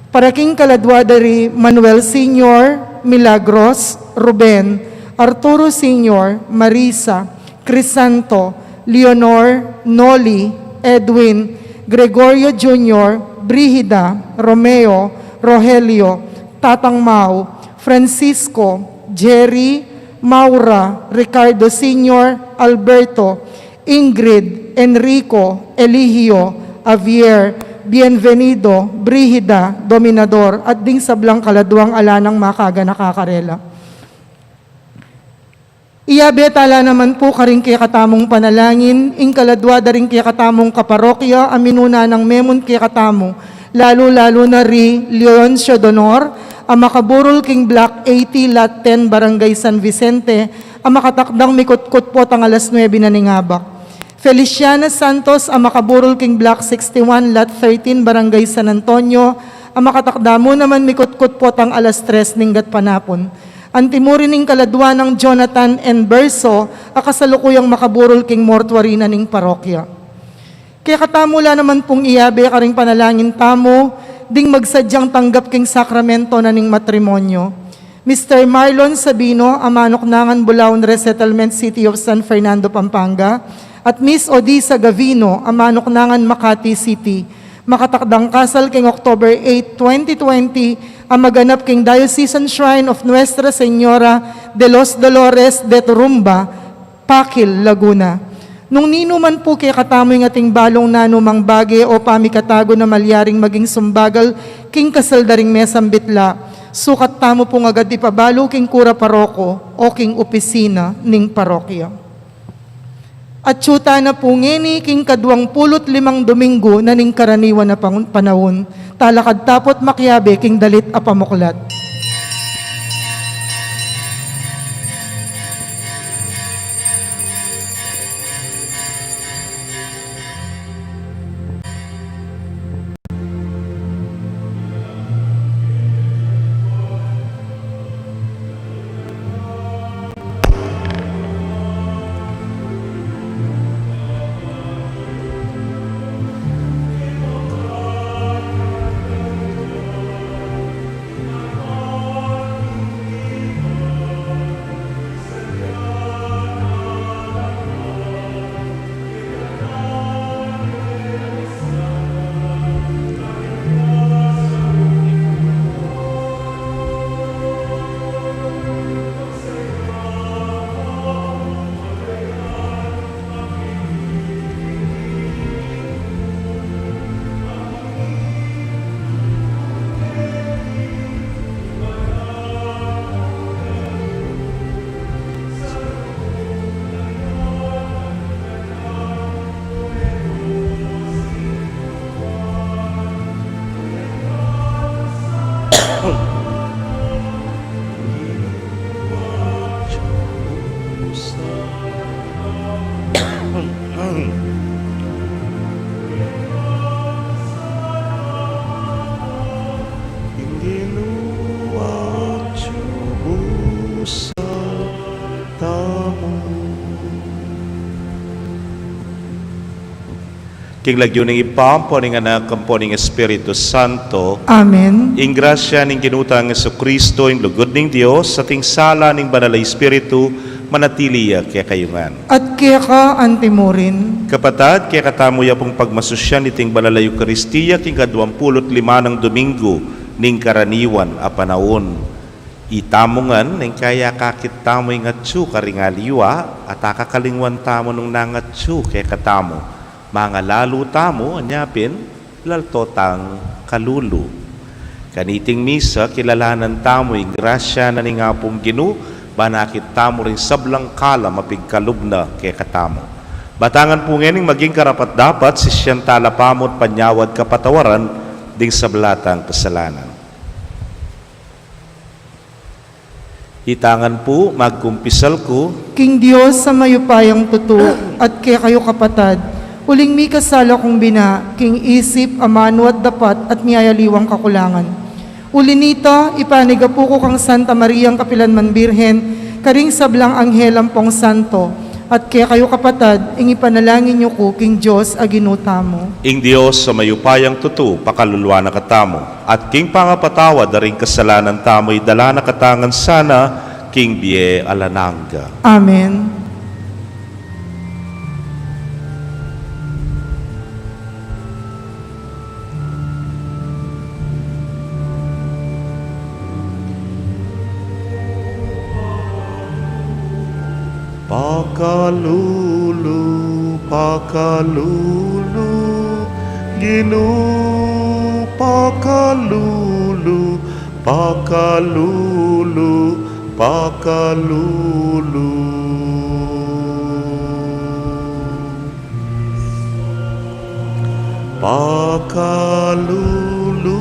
Para king kaladwa da ri Manuel Senior, Milagros, Ruben, Arturo Senior, Marisa, Crisanto, Leonor, Noli, Edwin, Gregorio Junior, Brigida, Romeo, Rogelio, Tatang Mau, Francisco, Jerry, Maura, Ricardo Senior, Alberto, Ingrid, Enrico, Eligio, Javier, Bienvenido, Brigida, Dominador, at ding sablang kaladwang ala nang makaganaka karela. Iyabe tala naman pu karing kekatamung panalangin ing kaladwa da ring kekatamung kaparokya a minuna nang memunt kekatamu, lalu-lalu na ri Leoncio Donor a makaburul king Block eighty, Lot ten, Barangay San Vicente, a makatakdang mikutkut potang alas nuebe na ning abak. Feliciana Santos a makaburul king Block sixty-one, Lot thirteen, Barangay San Antonio, a makatakda mu naman mikutkut potang alas tres ning gatpanapun. Anti mu rin ing kaladwa nang Jonathan N. Berso a kasalukuyang makaburul king mortuary na ning parokya. Kekatamu la naman pung iyabe karing panalangin tamu ding magsadyang tanggap king sakramento na ning matrimonyo. Mister Marlon Sabino, a manuknangan Bulaon Resettlement, City of San Fernando, Pampanga, at Miss Odisa Gavino, a manuknangan Makati City, makatakdang kasal king October eight, twenty twenty, a maganap king Diocesan Shrine of Nuestra Señora de los Dolores de Turumba, Pakil, Laguna. Nung ninu man pu kekatamu ing ating balung nanumang bage o pamikatagun a malyaring maging sumbagal king kasal da ring mesambit la, sukat tamu pung agad ipabalu king kura paroko o king opisina ning parokya. Atyu tana pu ngeni king kaduang pulu't limang Dominggu na ning karaniwan a pang-, panaun, talakad tapu't makiabe king dalit a pamuklat. Ing Ginu atyu mu sa tamu. King lagyu ning Ibpa, ampo ning Anak, ampo ning Espiritu Santo. Amen. Ing grasya ning Ginu tang Jesucristo, ing lugud ning Dios, at ing sala ning Banal a Espiritu, Manatili ya kekayu ngan. At keka antimurin. Kapatad, kekatamu ya pung pagmasusyan iting banal a Eukaristia king kaduang pulu't lima nang Domingo ning karaniwan a panaun. Itamu ngan, neng kaya akakit tamu ing atyu karing aliwa, at akakalingwan tamu nung nangatyu kekatamu, mangalalu tamu, anya pin, lalto tang kalulu. Kaniting misa, kilalanan tamu ing grasya na ning Apung Ginu, ban akit tamu ring sablang kalam a pigkalub na kekatamu. Batangan pu ngening maging karapat-dapat, sisian tala pamu't panyawad kapatawaran ding sabla tang kasalanan. Itangan pu, magkumpisal ku king Dios a mayupayang tutu, at kekayu kapatad, uling mikasala kung bina, king isip, amanu at dapat, at miyayaliwang kakulangan. Uli nita, ipanigapu ku kang Santa Mariang kapilan man Birhen, karing sablang anghel ampong santo, at kekayu kapatad, ing ipanalangin yu ku king Dios a Ginu tamu. Ing Dios a mayupayang tutu, pakaluluan na katamu, at king pangapatawad da ring kasalanan tamu, idala na kata ngan sana king bie alang angga. Amen. Pakalulu, pakalulu, Ginu, pakalulu, pakalulu, pakalulu. Pakalulu,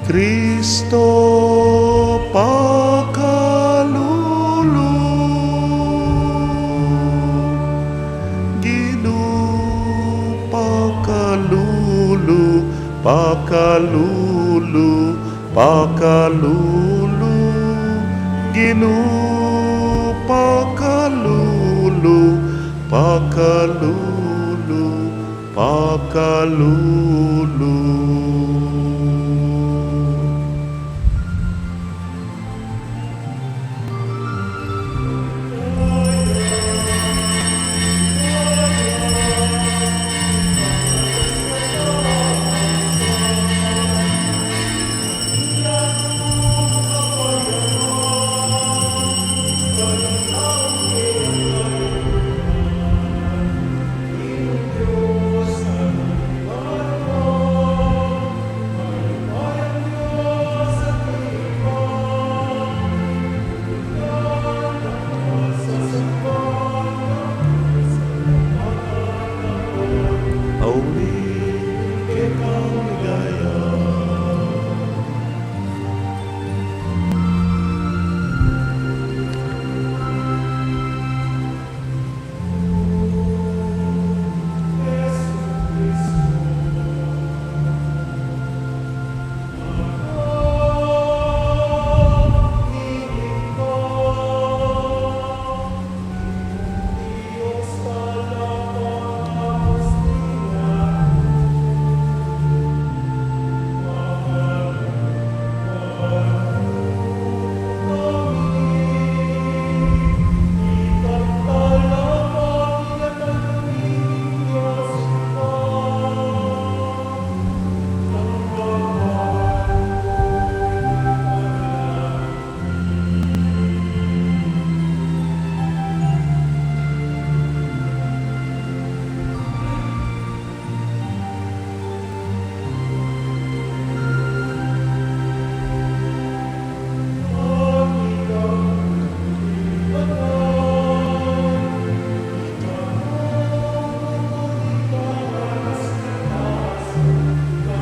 Kristo, pakalulu, Ginu, pakalulu, pakalulu, pakalulu, Ginu, pakalulu, pakalulu, pakalulu.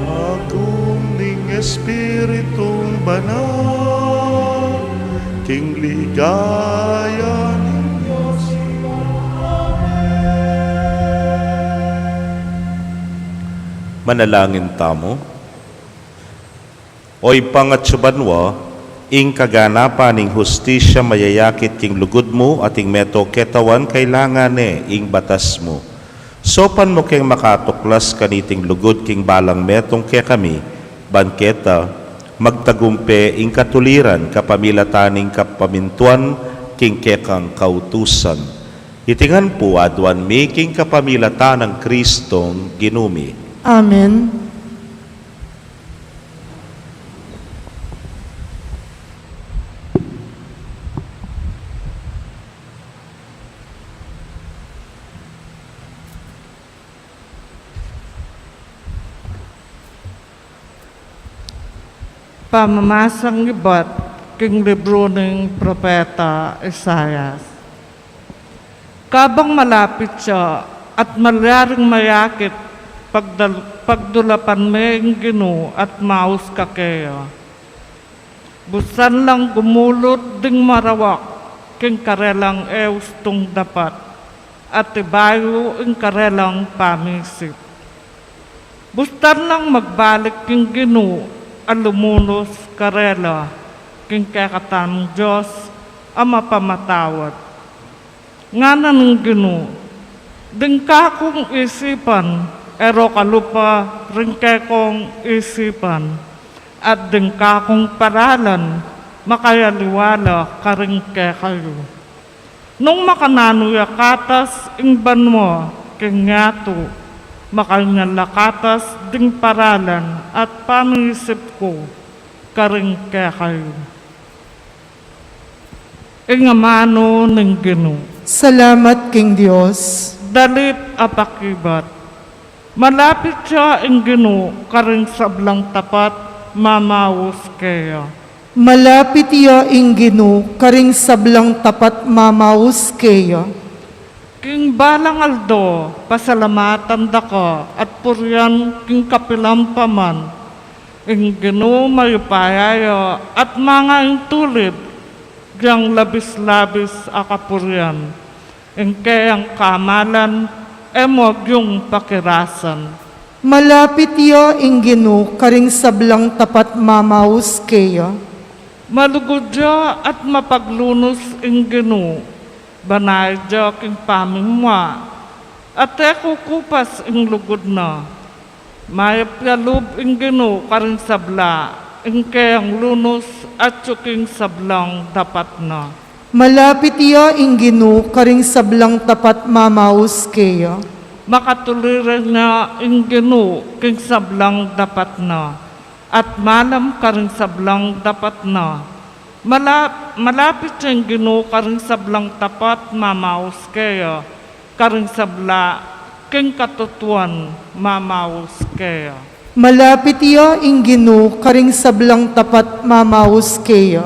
Agung ning Espiritung Banal, king ligaya ning Dios Ibpa. Amen. Manalangin tamu. O Ibpang atsu banua, ing kaganapan ning hustisya mayayakit king lugud mu, at ing metung ketawan kailangan ne ing batas mu. Saupan mu keng makatuklas kaniting lugud king balang metung kekami, ban keta, Magtagumpe ing katuliran kapamilatan ning kapamintuan king kekang kautusan. Iti ngan pu aduan mi king kapamilatan nang Kristong Ginu mi. Amen. Pamamasang ibat king libru ning Propeta Isaias. Kabang malapit ya at malyaring mayakit, pagdal-, pagdulapan me ing Ginu at maus kakeya. Bustan lang gumulut ding marawak king karelang e ustung dapat, at ibayu ing karelang pamisip. Bustan lang magbalik king Ginu a lumunus karela, king kekatamung Dios a mapamatawad. Ngana ning Ginu, ding kakung isipan e ro kalupa ring kekong isipan, at ding kakung paralan makayaliwa la karing kekayu. Nung makananu ya katas ing banua king yatu, makanyan la katas ding paralan at pamisip ku karing kekayu. Ing amanu ning Ginu. Salamat king Dios. Dalit a pakibat. Malapit ya ing Ginu karing sablang tapat mamaus keya. Malapit ya ing Ginu karing sablang tapat mamaus keya. King balang aldo, pasalamatan da ka at purian king kapilan pa man. Ing Ginu mayupaya ya at mangaintulid yang labis-labis a kapurian. Ing keyang kamalan e mu agyung pakirasan. Malapit ya ing Ginu karing sablang tapat mamaus keya. Malugud ya at mapaglunus ing Ginu, banaid ya king pamimua, at e kukupas ing lugud na. Mayap ya lub ing Ginu karing sabla, ing keyang lunus atyu king sablang dapat na. Malapit ya ing Ginu karing sablang tapat mamaus keya. Makatuliran ya ing Ginu king sablang dapat na, at malam karing sablang dapat na. Mala-, malapit ya ing Ginu karing sablang tapat mamaus keya, karing sabla king katutuan mamaus keya. Malapit ya ing Ginu karing sablang tapat mamaus keya.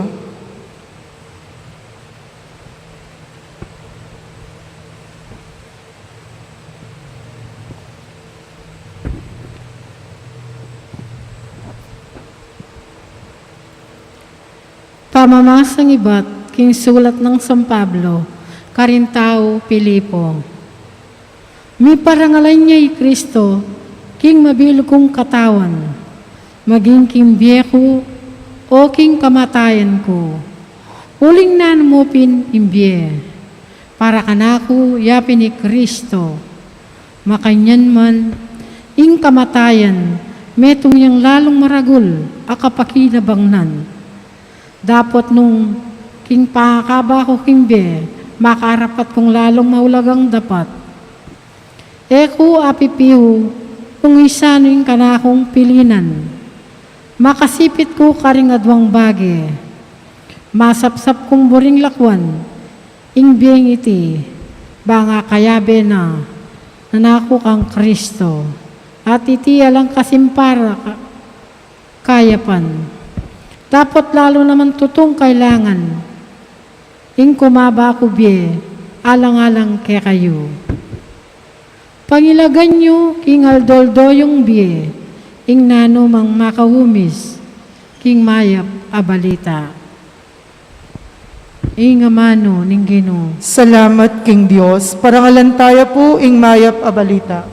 Pamamasang ibat king sulat nang San Pablo karing tau Filipo. Miparangalan ya i Kristo king mabilug kung katawan, maging king bie ku o king kamatayan ku. Uling nanu mu pin ing bie, para kanaku ya pin i Kristo. Makanyan man, ing kamatayan metung yang lalung maragul a kapakinabangnan. Dapot nung king pangakaba ku king bie, makarapat kung lalung maulagang dapat. E ku apipiu kung isanu ing kanakung pilinan. Makasipit ku karing aduang bage. Masapsap kung buring lakuan ing bieng iti, bang akayabe na, nanaku kang Kristo, at iti alang kasimpara ka-, kayapan. Dapot lalu naman tutung kailangan ing kumaba ku bie alang-alang kekayu. Pangilagan yu king aldo-aldo yung bie ing nanu mang makaumis king mayap a balita. Ing amanu ning Ginu. Salamat king Dios. Parangalan taya pu ing mayap a balita.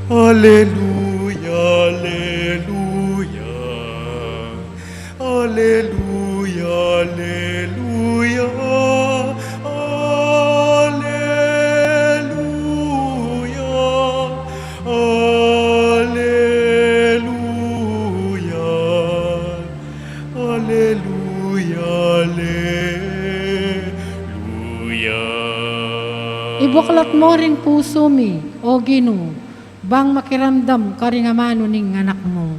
Aleluya, aleluya, aleluya, aleluya, aleluya, aleluya. Ibuklat mu ring pusu mi, O Ginu, bang makiramdam karing amanu ning anak mu.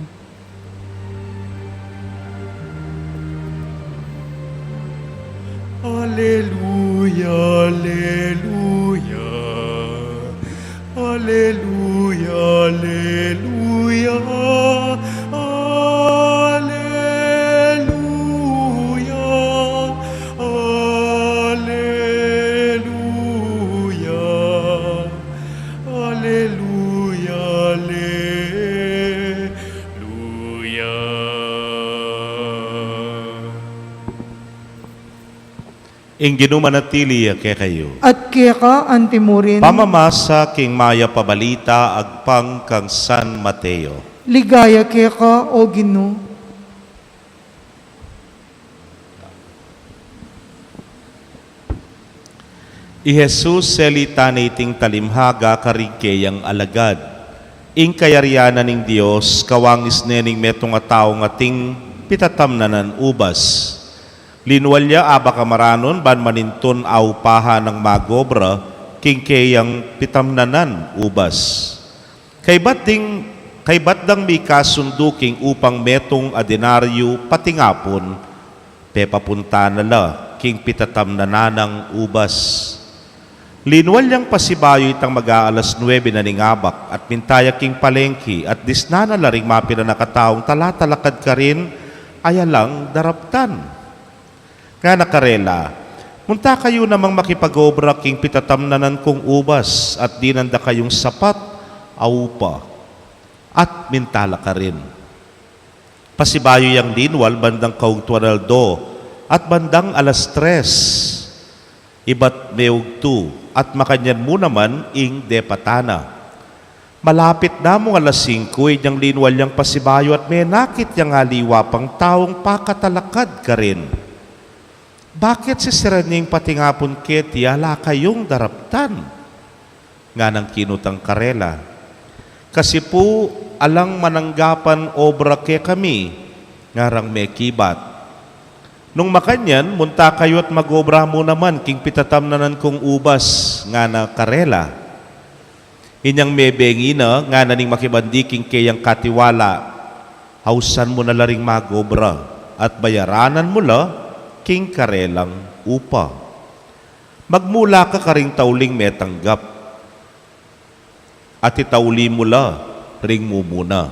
Aleluya, aleluya, aleluya, aleluya, aleluya, aleluya, aleluya, aleluya. Ing Ginu manatili ya kekayu. At keka antimurin. Pamamasa king mayap a balita agpang kang San Mateo. Ligaya keka, O Ginu. I Jesus selitan ne iting talimhaga karing keyang alagad. Ing kayarian na ning Dios kawangis ne ning metung a taung ating pitatamnanan ubas. Linwal ya abak a maranun ban manintun aupahan nang magobra king keyang pitamnanan ubas. Kaybat ding, kaybat dang mikasundu king upang metung a denaryo patingapun, pepapunta na la king pitatamnanan nang ubas. Linwal yang pasibayu itang mag-aalas nuebe na ning abak at minta ya king palengki at disnan na la ring mapilan a kataung talatalakad karin, ayalang daraptan. Ngana karela, "Munta kayu namang makipag-obra king pitatamnanan kung ubas at dinan da kayung sapat a upa." At minta la karin. Pasibayu yang linwal bandang kaugtuan aldo at bandang alas tres. Ibat meugtu at makanyan mu naman ing depatan na. Malapit na mung alas singku, inyang linwal yang pasibayu at menakit yang aliwa pang taung pakatalakad karin. "Bakit sisiran ing patingapun keti, ala kayung daraptan?" Nganang kinutang karela, "Kasi pu alang mananggapan obra kekami," ngarang mekibat. "Nung makanyan, munta kayu at mag-obra mu naman king pitatamnanan kung ubas," ngana karela. Inyang mebengi na, ngana ning makibandi king keyang katiwala, "Ausan mu na la ring magobra at bayaranan mu la king karelang upa. Magmula ka karing tauling metanggap at itauli mu la ring mumuna."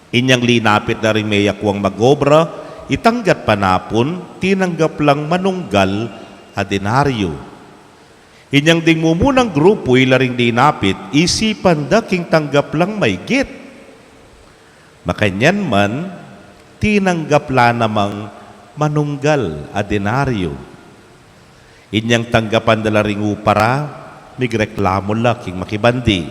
Inyang linapit na ring meyakuang magobra, itang gatpanapun tinanggap lang manunggal a denaryo. Inyang ding mumunang grupu ila ring linapit, isipan da king tanggap lang maygit. Makanyan man, tinanggap la namang manunggal a denaryo. Inyang tanggapan da la ring upa ra, migreklamu la king makibandi,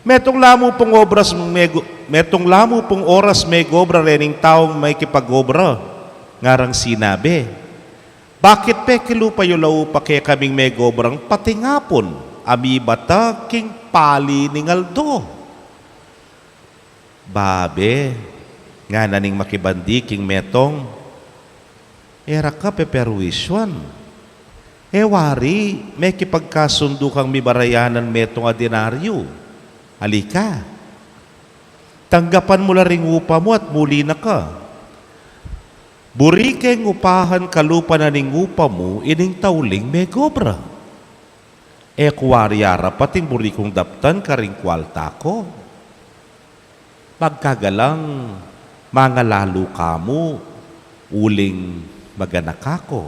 "Metung la mu pung obras mego-, metung la mu pung oras megobra rening taung makipag-obra," ngarang sinabi. "Bakit pekilupa yu la upa kekaming megobrang patingapun a mibata king pali ning aldo?" "Babe," ngana ning makibandi king metung, "e ra ka peperwisyuan. E wari, mekipagkasundu kang mibarayanan metung a denaryo. Ali ka, tanggapan mu la ring upa mu at muli na ka. Buri keng upahan kalupa na ning upa mu ining tauling megobra. E ku wari arapat ing buri kung daptan karing kwalta ku. Magkagalang mangalalu ka mu uling mag-anak ka ku."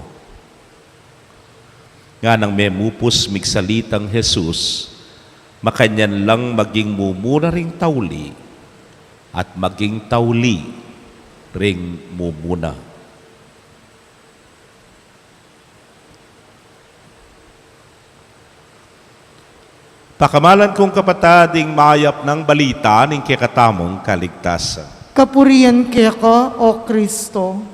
Nganang memupus migsalitang Jesus, makanyan lang maging mumuna ring tauli at maging tauli ring mumuna. Pakamalan kung kapatad, ing mayap nang balita ning kekatamung kaligtasan. Kapurian keka, O Kristo.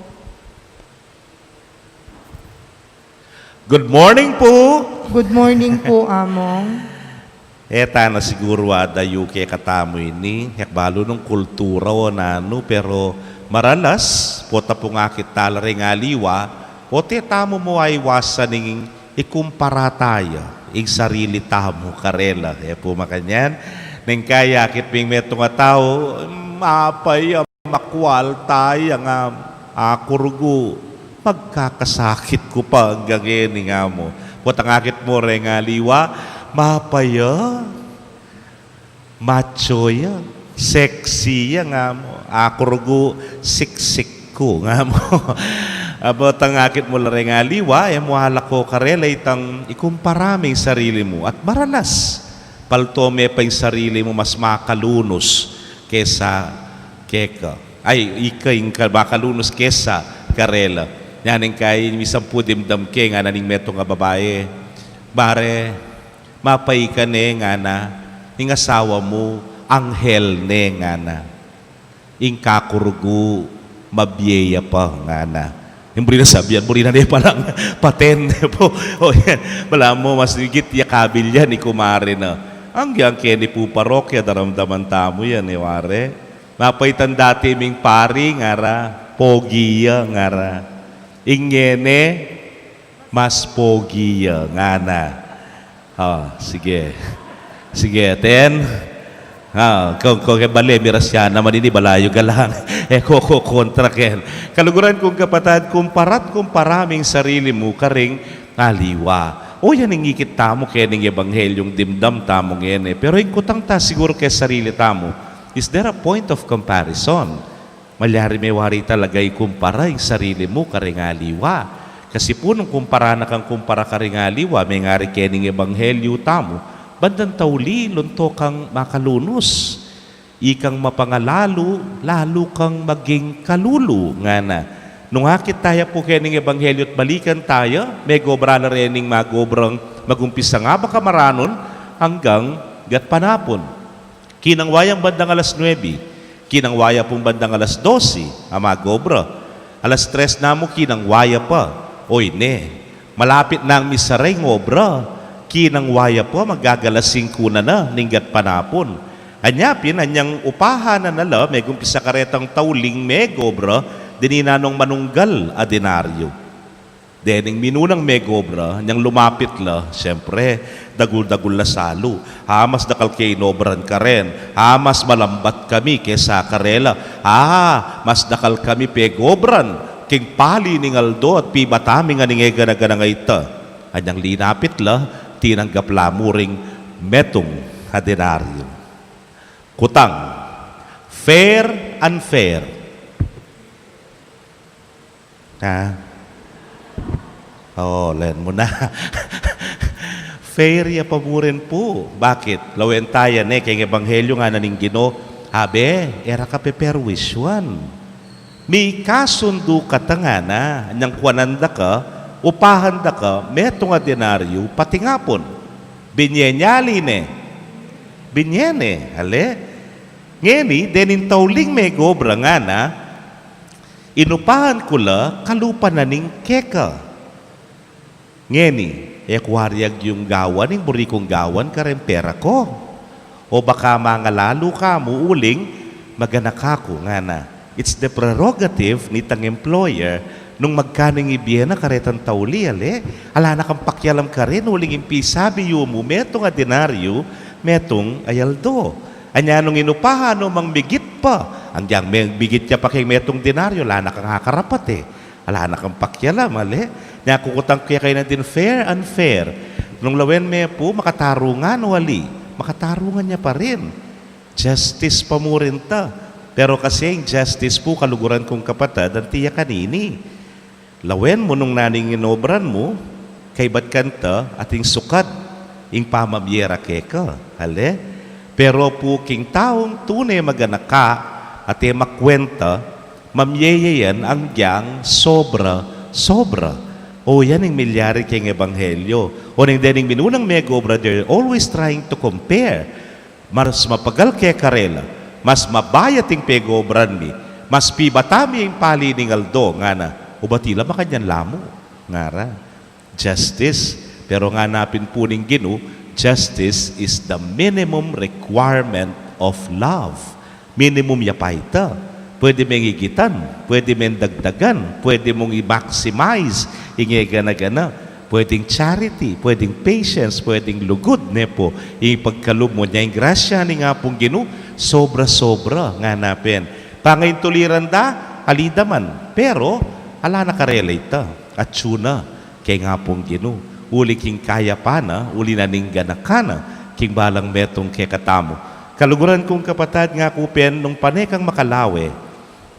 Good morning po. Good morning po, Among. E ta na siguru adayu kekatamu ini, e ku balu nung kultura o nanu, pero maralas, pota pung akit tala ring aliwa, o te tamu mu aiwasan ing ikumpara taya ing sarili tamu karela. E pu makanyan? Neng kaya akit ming metung a tau, mapaya, makwal taya nga, aku rugu, magkakasakit ku pa anggang ngeni, nga mu. Potang akit mu reng aliwa, mapaya, macho ya, sexy ya, nga mu. Aku rugu, siksik ku, nga mu. Potang akit mu la reng aliwa, e mu alako karela itang ikumpara me ing sarili mu. At maralas, palto me pa ing sarili mu mas makalunus kesa keka. Ay, ika ing ka-, makalunus kesa karela. Nyaning kai, misan pu dimdam ke, ngana ning metung a babai, "Bare, mapaika ne," ngana, "ing asawa mu, anghel ne," ngana. "Ing kaku rugu, mabie ya pa," ngana. Ing buri na sabian, buri na ne palang paten pu. O yan, balamu mas igit ya kabil yan i kumare na. Anggang keni pu parokya, daramdaman tamu yan, e ware? Mapaitan dati ming pari, ngara, pogi ya, ngara. Ing ngeni, mas pogi ya, ngana. O, sige. Sige, ten. O, kung, kung ke bale, miras ya naman ini, balayu galang. E, kokokontra ken. Kaluguran kung kapatad, kumpara't kumpara ming sarili mu karing aliwa. O, yan ing ikit tamu kening ebanghelyung dimdam tamu ngeni. Pero ing kutang ta siguru keng sarili tamu, is there a point of comparison? Malyari me wari talaga ikumpara ing sarili mu karing aliwa. Kasi pu nung kumpara na kang kumpara karing aliwa, mengari kening ebanghelyu tamu, bandang tauli, lonto kang makalunus. Ikang mapangalalu, lalu kang maging kalulu, ngana. Nung akit taya pu kening ebanghelyu at balikan taya, megobra la rening magobrang magumpisa ngaba kamaranun anggang gatpanapun. Kinangwa yang bandang alas nuebe, kinangwa ya pung bandang alas dose a magobra. Alas tres namu kinangwa ya pa. Oy ne, malapit nang misara ing obra, kinangwa ya pa, magagalas singku na na ning gatpanapun. Anya pin, anyang upahan na na la, megumpisa karetang tauling megobra, deni na nung manunggal a denaryo. Dening minunang megobra, nyang lumapit la, siyempre, dagul-dagul la salu. Ha, mas dakal ke inobran karen. Ha, mas malambat kami kesa karela. Ha, mas dakal kami pegobran king pali ning aldo at pibata mi ngan ing e gana-gana a ita. Anyang linapit la, tinanggap la mu ring metung a denaryo. Kutang, fair, unfair. Ha? O, len mu na. Fair ya pa mu rin pu. Bakit? Lawen taya ne keng ebanghelyu, ngana ning Ginu, abe, e ra ka peperwisyuan. Mikasundu kata, ngana, anyang kuanan da ka, upahan da ka metung a denaryu patingapun. Binye ne ali ne? Binye ne, ale? Ngeni, dening tauling megobra, ngana, inupahan ku la kalupa na ning keka. Ngeni, e ku wari agyung gawan ing buri kung gawan kareng pera ku. O baka mangalalu ka mu uling maganaka ku, ngana. It's the prerogative nitang employer nung magkanung ibie na karetang tauli, ale? Ala na kang pakialam karin uling ing pisabi yu mu metung a denaryu, metung a aldo. Anya nung inupahan no mang migit pa, anggiyang me-, migit ya pa keng metung denaryu, ala na kang akarapat e. Ala na kang pakialam, ale? Nya kukutang ke kekayu na din fair, unfair. Nung lawen me pu, makatarungan o ali, makatarungan ya pa rin. Justice pa mu rin ta. Pero kasi ing justice pu, kaluguran kung kapatad, anti ya kanini. Lawen mu nung nanu ing inobran mu, kaybat kanta ating sukad ing pamamie ra keka, ale? Pero pu king taung tune maganaka at e makwenta, mamie ya yan anggiyang sobra-sobra. O, yan ing milyari keng ebanghelyu. O, neng dening minunang megobra, they're always trying to compare. Mas mapagal ke karela, mas mabayat ing pegobran mi, mas pibata mi ing pali ning aldo, ngana. O bati la makanyan la mu, ngara. Justice. Pero ngana pin pu ning Ginu, justice is the minimum requirement of love. Minimum ya pa ita. Pwede meng igitan, pwede meng dagdagan, pwede mung i-maximize ing e gana-gana. Pwedeng charity, pwedeng patience, pwedeng lugud, ne pu. Ipagkalub mu ne ing grasya ning Apung Ginu, sobra-sobra, ngana pin. Pangaintuliran da, ali da man. Pero, ala na karela ita. Atsu na, keng Apung Ginu. Uli king kayapan na, uli na ning ganakan na, king balang metung kekatamu. Kaluguran kung kapatad, ngaku pin, nung pane kang makalawe,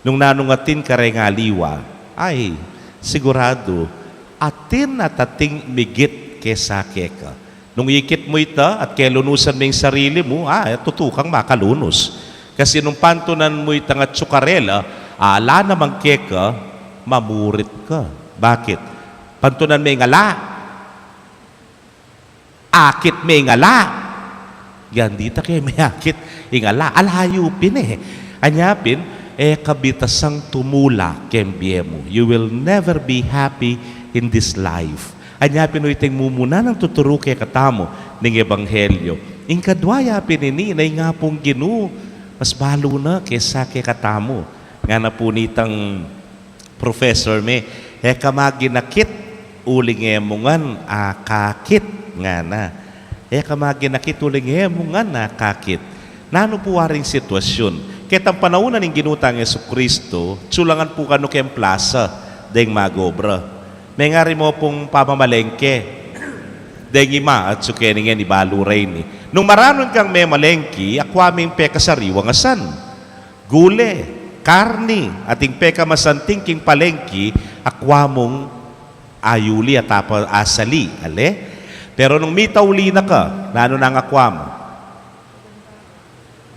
nung nanung atin kareng aliwa, ay, siguradu, atin at ating migit kesa keka. Nung ikit mu ita at kelunusan mu ing sarili mu, ah, e, tutu kang makalunus. Kasi nung pantunan mu itang atsu karela, ala naman keka, mamurit ka. Bakit? Pantunan me ing ala. Akit me ing ala. Yan, dita ke me akit ing ala. Ala yu pin e. Anya pin, e ka bitasang tumula keng bie mu. You will never be happy in this life. Anya pin, o, iting mumuna nang tuturu kekatamu ning ebanghelyo. Ing kadwa ya pin ini, na ing Apung Ginu, mas balu na kesa kekatamu. Ngana pu nitang professor me, e ka maginakit uling e mu ngan akakit, ngana. E ka maginakit uling e mu ngan akakit. Nanu pu waring sitwasyun? Ketang panaun na ning Ginu tang Jesucristo, atsu la ngan pu kanu keng plasa, deng mag-obra. Mengari mo pung pamamalengke, deng ima, atsu keni ngeni balu reni. Nung maranun kang memalengki, akwa meng pekasariwang asan, gule, karni, at ing pekamasanting king palengki, akwa mung ayuli at apa asali, ale? Pero nung mitauli na ka, nanu nang akwa mu?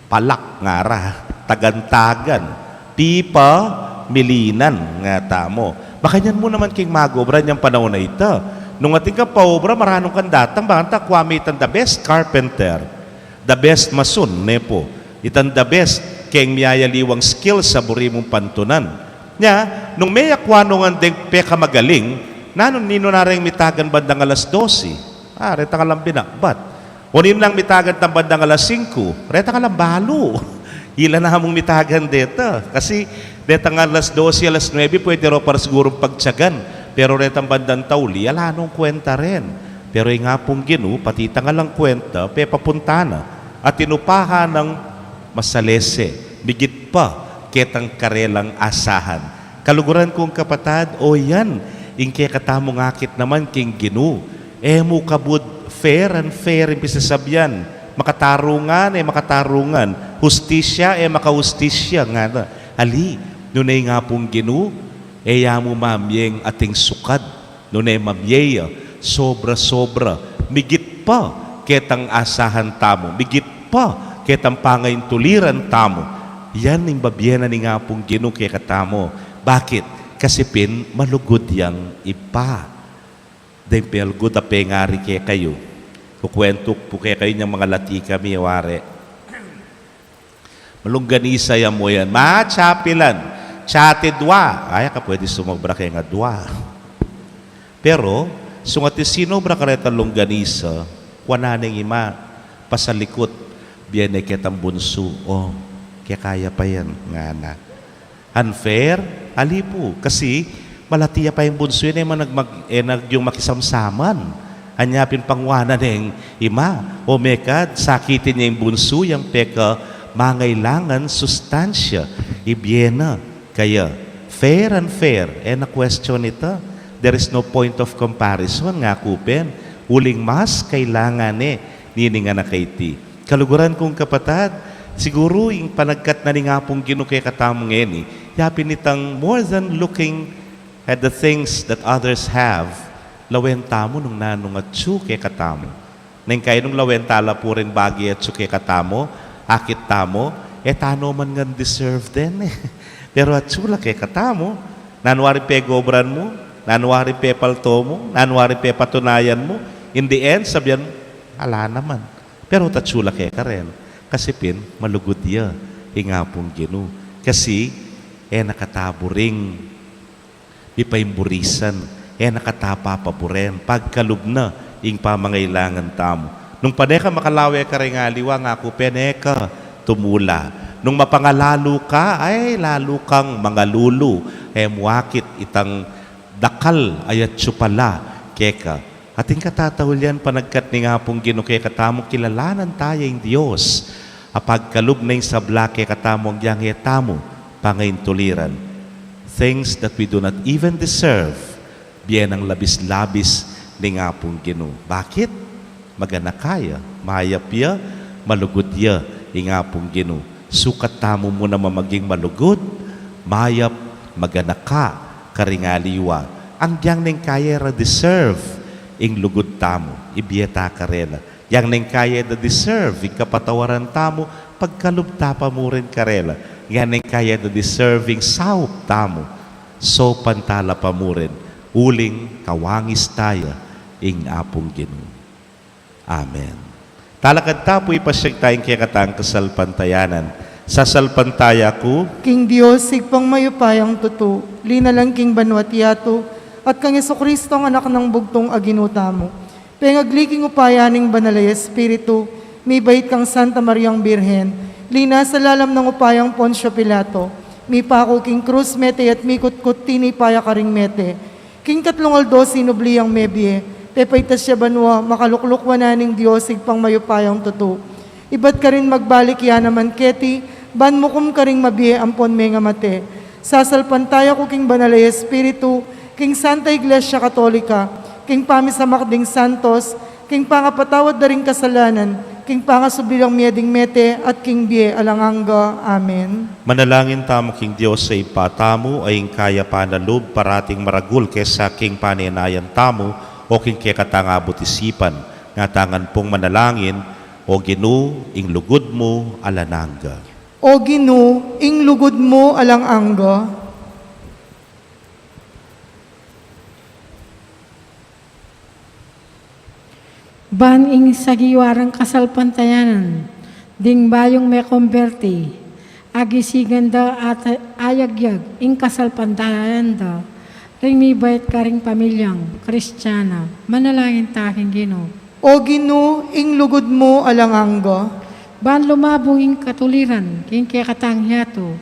Palak, ngara, tagan-tagan, pipa, milinan, ngatamu. Makanyan mu naman king mag-obra nyang panaun a ita. Nung atin kang paobra, maranun kang datang, bang ta akwa me itang the best carpenter, the best mason, ne pu. Itang the best keng miyayaliwang skills a buri mung pantunan. Nya, nung meyakwa no ngan deng pekamagaling, nanu, ninu na reng mitagan bandang alas dose? Ah, reta nga lang binakbat. O ninu nang mitagan tang bandang alas singku? Reta nga lang balu. Ila na mung mitagan deta. Kasi detang alas dose, alas nuebe, pwede raw pa sigurung pagtiyagan. Pero retang bandang tauli, ala nong kwenta ren. Pero ing Apung Ginu, pati itang alang kwenta, pepapunta na. At tinupahan nang masalese, migit pa ketang karelang asahan. Kaluguran kung kapatad, o yan, ing kekatamung akit naman king Ginu. E mu kabud fair and fair ing pisasabyan. Makatarungan, e makatarungan. Hustisya, e makahustisya, ngana. Ali, nune ing Apung Ginu, e ya mu mamyeng ating sukad. Nune mabie ya, sobra-sobra, migit pa ketang asahan tamu, migit pa ketang pangaintuliran tamu. Yan ing babie na ning Apung Ginu kekatamu. Bakit? Kasi pin malugud yang Ibpa. Deng pelugud a pengari kekayu. Kukwentuk pu kekayu nyang mangalati kami, wari. Malungganisa ya mu yan. Matsapilan. Tsate dua. Ay, ka pwede sumobra keng dua. Pero, sungat sinobra ka retang lungganisa, kuanan neng ima, pasalikut, bie ne ketang bunsu. O, kekaya pa yan, ngana. Unfair? Ali pu. Kasi, malati ya pa ing bunsu, e na nagmag-, e na yung makisamsaman. Anya pin pangwanan neng ima, o mekad, sakitin ne ing bunsu, yang peka mangailangan sustansya, ibie na kaya. Fair and fair, e na question ita. There is no point of comparison, ngaku pin, uling mas kailangan ne nining anak a iti. Kaluguran kung kapatad, siguru ing panagkat na ning Apung Ginu kekatamu ngeni, ya pin itang more than looking at the things that others have, lawen tamu nung nanung atsu kekatamu. Neng kainu nung lawen ta la pu ring bage atsu kekatamu, akit tamu, e tanu man ngan deserve den e. Pero atsu la kekatamu, nanu wari pegobran mu, nanu wari pepalto mu, nanu wari pepatunayan mu, in the end, sabian, ala naman. Pero atsu la keka ren, kasi pin, malugud ya ing Apung Ginu. Kasi, e na kata buring mipaimburisan, e na kata papaburen, pagkalub na ing pamangailangan tamu. Nung pane kang makalawe kareng aliwa, ngaku pin, e ka tumula. Nung mapangalalu ka, ay, lalu kang mangalulu, e mu akit itang dakal a yatsu pala keka. At ing katataulian, panagkat ning Apung Ginu kekatamu, kilalanan taya ing Dios, apagkalub na ing sabla kekatamu, agyang e tamu pangaintuliran. Things that we do not even deserve, bie nang labis-labis ning Apung Ginu. Bakit? Maganaka ya, mayap ya, malugud ya ing Apung Ginu. Sukat tamu mu naman maging malugud, mayap, maganaka karing aliwa. Agyang neng kaya e ra deserve ing lugud tamu, ibie ta karela. Agyang neng kaya e da deserve ing kapatawaran tamu, pagkalub ta pa mu rin karela. Agyang neng kaya e da deserve ing saup tamu, saupan ta la pa mu rin, uling kawangis taya ing Apung Ginu. Amen. Talakad ta pu, ipasyag taya ing kekatang kasalpantayanan. Sasalpantaya ku king Dios, Ibpang mayupayang tutu, linalang king banua't yatu, at kang Jesucristo, Anak nang bugtung a Ginu tamu. Pengagli king upaya ning Banal a Espiritu, mibait kang Santa Mariang Birhen, linasa lalam nang upayang Poncio Pilato, mipaku king krus, mete ya at mikutkut, tinipa ya karing mete. King katlung aldo sinubli yang mebie, pepaitas ya banua, makalukluk wanan ning Dios Ibpang mayupayang tutu. Ibat karin magbalik ya naman keti, ban mukum karing mabie ampon mengamate. Sasalpantaya ku king Banal a Espiritu, king Santa Iglesia Katolika, king pamisamak ding santos, king pangapatawad da ring kasalanan, king pangasubli lang mie ding mete, at king bie alang angga. Amen. Manalangin tamu king Dios a Ibpa tamu, a ing kayapan a lub parating maragul kesa king panenayan tamu o king kekatang abut isipan. Nga ta ngan pung manalangin, O Ginu, ing lugud mu alang angga. O Ginu, ing lugud mu alang angga. Ban ing sagiwa rang kasalpantayanan ding bayung mekomberti, agisigan da at ayagyag ing kasalpantayanan da ring mibait karing pamilyang Kristiana. Manalangin ta king Ginu. O Ginu, ing lugud mu alang angga. Ban lumabung ing katuliran king kekatang yatu,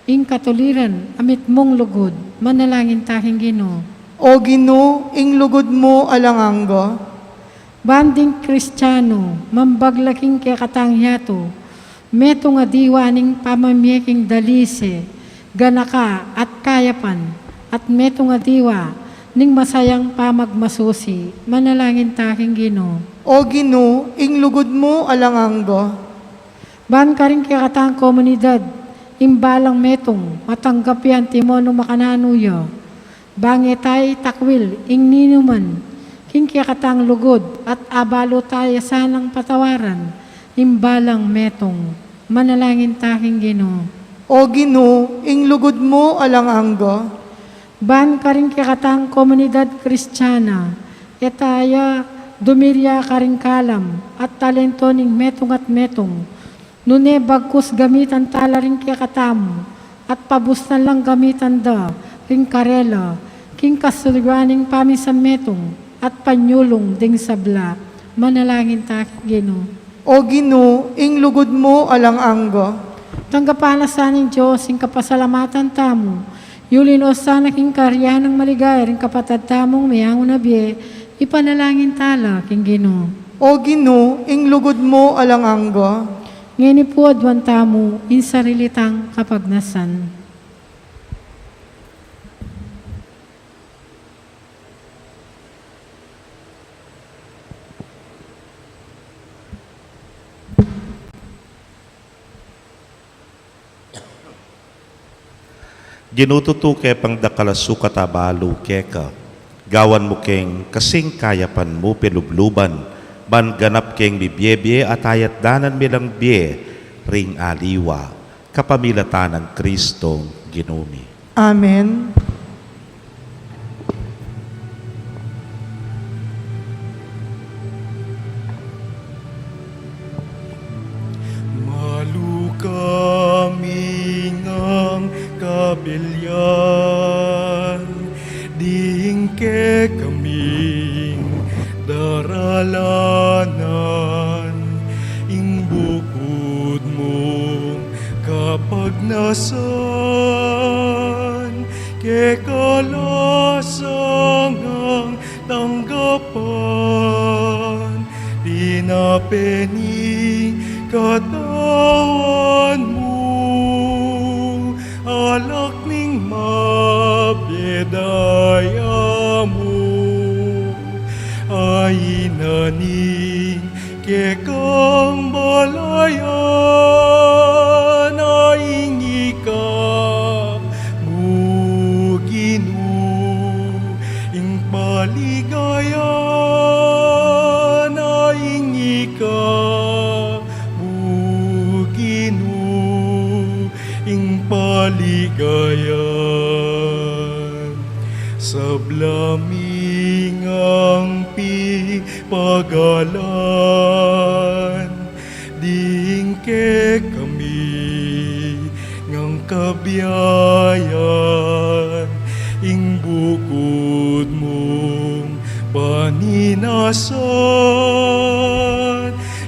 ing katuliran a mitmung lugud. Manalangin ta king Ginu. O Ginu, ing lugud mu alang angga. Ban ding Kristiano mambagla king kekatang yatu, metung a diwa ning pamamie king dalise, ganaka at kayapan, at metung a diwa ning masayang pamagmasusi. Manalangin ta king Ginu. O Ginu, ing lugud mu alang angga. Ban karing kekatang komunidad, ing balang metung, matanggap ya antimong makananu ya. Bang e ta itakwil ing ninuman king kekatang lugud, at abalu ta ya sanang patawaran ing balang metung. Manalangin ta king Ginu. O Ginu, ing lugud mu alang angga. Ban karing kekatang komunidad Kristiana, e ta ya dumirya karing kalam at talento ning metung at metung, nune bagkus gamitan ta la ring kekatamu, at pabustan lang gamitan da ring karela king kasulyawan ning pamisametung at panyulung ding sabla. Manalangin ta king Ginu. O Ginu, ing lugud mu alang angga. Tanggapan na sa ning Dios ing kapasalamatan tamu, yuli no sana king karian nang maligaya ring kapatad tamung meangu na bie. Ipanalangin ta la king Ginu. O Ginu, ing lugud mu alang angga. Ngeni pu aduan tamu ing sarili tang kapagnasan. Ginu, tutu ke pang dakal a sukat abalu keka, gawan mu keng kasing kayapan mu pelubluban, ban ganap keng mibie-bie at ayatdanan mi lang bie ring aliwa, kapamilatan nang Kristong Ginu mi. Amen. Malu kami ngang kabilyan, ding kekaming daralanan, ing bukud mung kapagnasan, keka la sangang tangga Peni katawan mu, alak ning mabie daya mu, a ina ning kekang balayan, a ing ika mu Ginu, ing paligayan, a ing ika mu Ginu, ing paligayan. Sabla mi ngang pipagalan, ding kekami ngang kabiayan, ing bukud mung paninasan,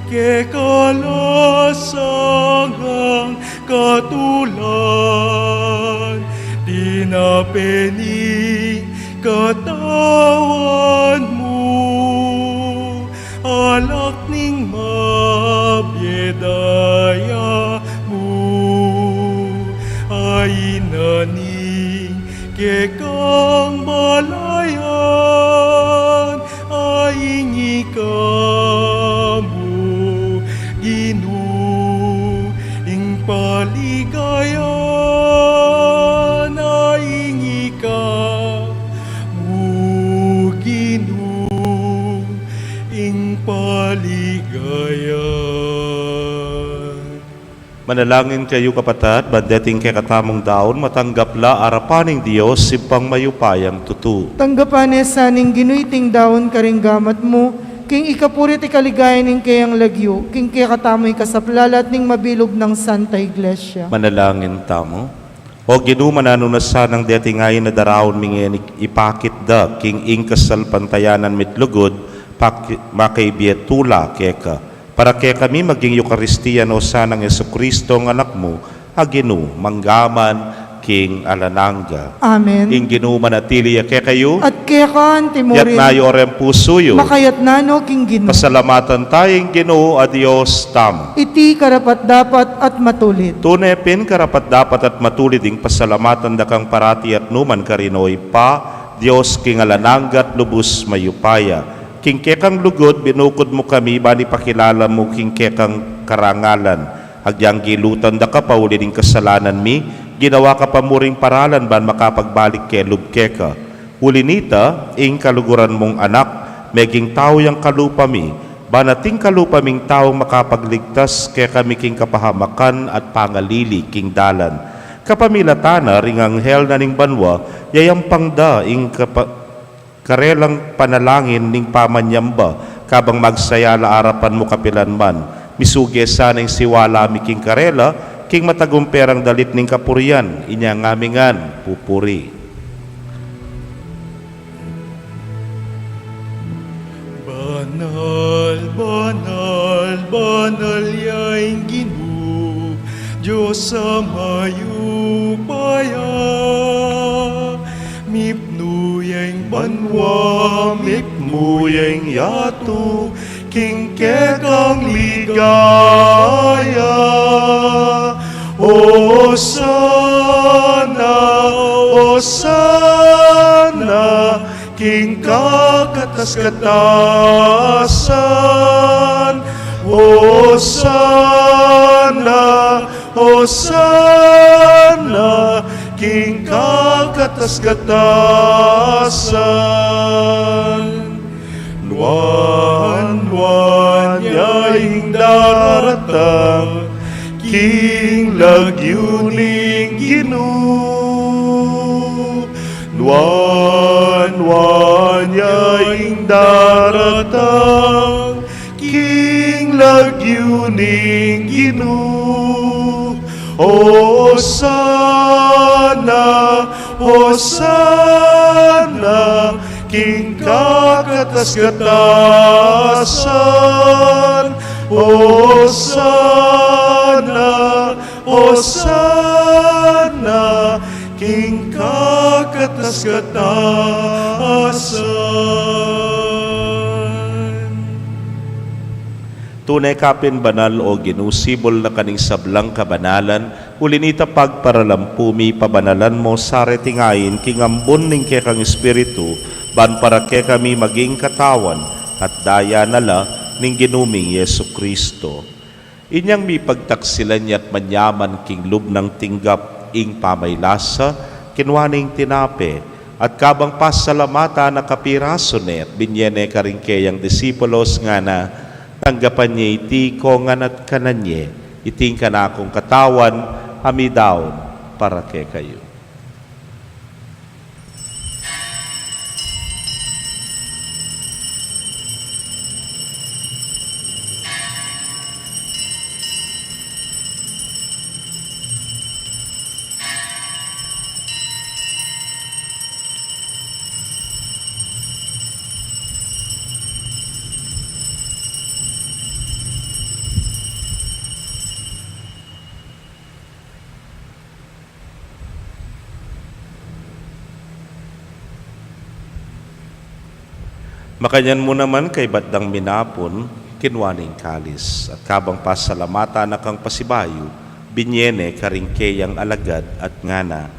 keka la sangkataulan, dina peni katawan mu, alak ning mabie daya mu, a ina ning kekang balayan, a ing ika mu Ginu, ing paligayan, a ing ika mu Ginu, ing paligayan. Manalangin kayu, kapatad, ban deting kekatamung daun matanggap la arapan ning Dios, Ibpang mayupayang tutu. Tanggapan ne sa ning Ginu iting daun karing gamat mu, king ikapuri at ikaligaya ning keyang lagyu, king kekatamung ikasaplalat ning mabilug nang Santa Iglesia. Manalangin tamu. O Ginu, mananu na sanang deting ain a daraun mi ngeni ipakit da king ing kasalpantayanan mi't lugud, paki-, makaibie tula keka. Para kekami maging Eukaristia no sanang Jesucristo, ing Anak mu, a Ginu, mangga man king alang angga. Amen. Ing Ginu manatili ya kekayu. At keka antimurin. Itas yu reng pusu yu. Makaitas no king Ginu. Pasalamatan taya ing Ginu a Dios tamu. Iti karapat-dapat at matulid. Tune pin karapat-dapat at matulid ing pasalamatan da kang parati at nukarin man, O Ibpa, Dios king alang angga at lubus mayupaya. King kekang lugud binukud mu kami, ban ipakilala mu king kekang karangalan. Agyang gilutan da ka pauli ning kasalanan mi, ginawa ka pa mu ring paralan ban makapagbalik kelub keka. Uli na nita, ing kaluguran mung Anak, meging tau yang kalupa mi, ban ating kalupa ming tau makapagligtas kekami king kapahamakan at pangalili king dalan. Kapamilatan na ring anghel na ning banua, yayampang da ing kapa-, karelang panalangin ning pamanyamba, kabang magsaya la arapan mu kapilan man. Misuge sana ing siwala mi king karela, king matagumpe rang dalit ning kapurian, inya ngami ngan pupuri. Banal, banal, banal ya ing Ginu, Dios a mayupaya. Mipnu ya ing banua, mipnu ya ing yatu, king kekang ligaya. Osana, Osana, king kakatas-katasan. Osana, Osana, king kakatas-katasan. Nuan, nuan ya ing daratang king lagyu ning Ginu. Nuan, nuan ya ing daratang king lagyu ning Ginu. Osana, Osana, king kakatas-katasan. Osana, Osana, king kakatas-katasan. Tune ka pin banal, O Ginu, sibul na ka ning sablang kabanalan, uli nita pagparalampu mi pabanalan mu sa reting ain king ambun ning kekang Espiritu, ban para kekami maging katawan at daya na la ning Ginu ming Jesucristo. Inyang mipagtaksilan ya at manyaman king lub nang tinggap ing pamaylasa, kinua ne ing tinape, at kabang pasalamatan na kapirasu ne at binye ne karing keyang disipulos ngana, tanggapan ye iti kongan at kanan ye, iti ing kanakung katawan a midaun para kekayu. Makanyan mu naman kaybat dang minapun, kinua ne ing kalis, at kabang pasalamatan na kang pasibayu, binye ne karing keyang alagad at ngana,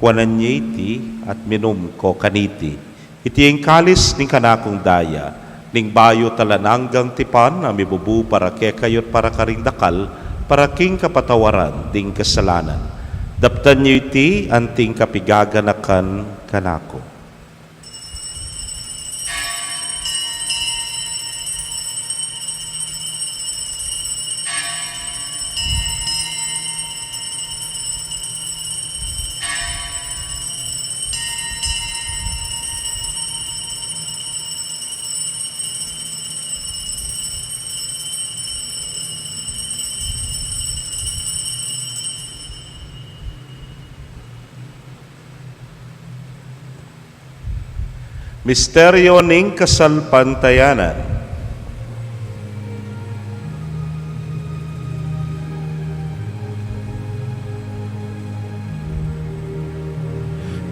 kuanan ye iti at minum ko kaniti. Iti ing kalis ning kanakung daya, ning bayu at alang anggang tipan a mibubu para kekayu at para karing dakal, para king kapatawaran ding kasalanan. Daptan ye iti anting kapigaganakan kanaku. Misteryo ning kasalpantayanan.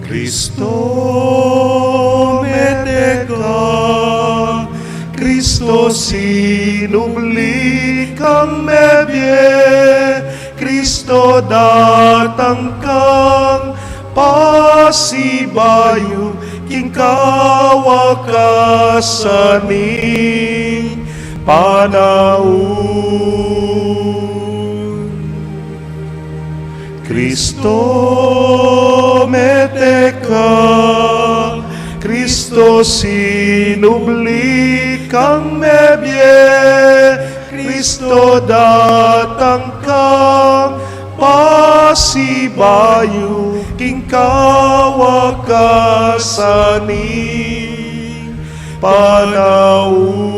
Kristo mete ka, Kristo sinubli kang mebie, Kristo datang kang pasibayu king kawakasan ning panaun. Kristo mete ka, Kristo sinubli kang mebie, Kristo datang kang pasibayu king kawakasan ning panaun.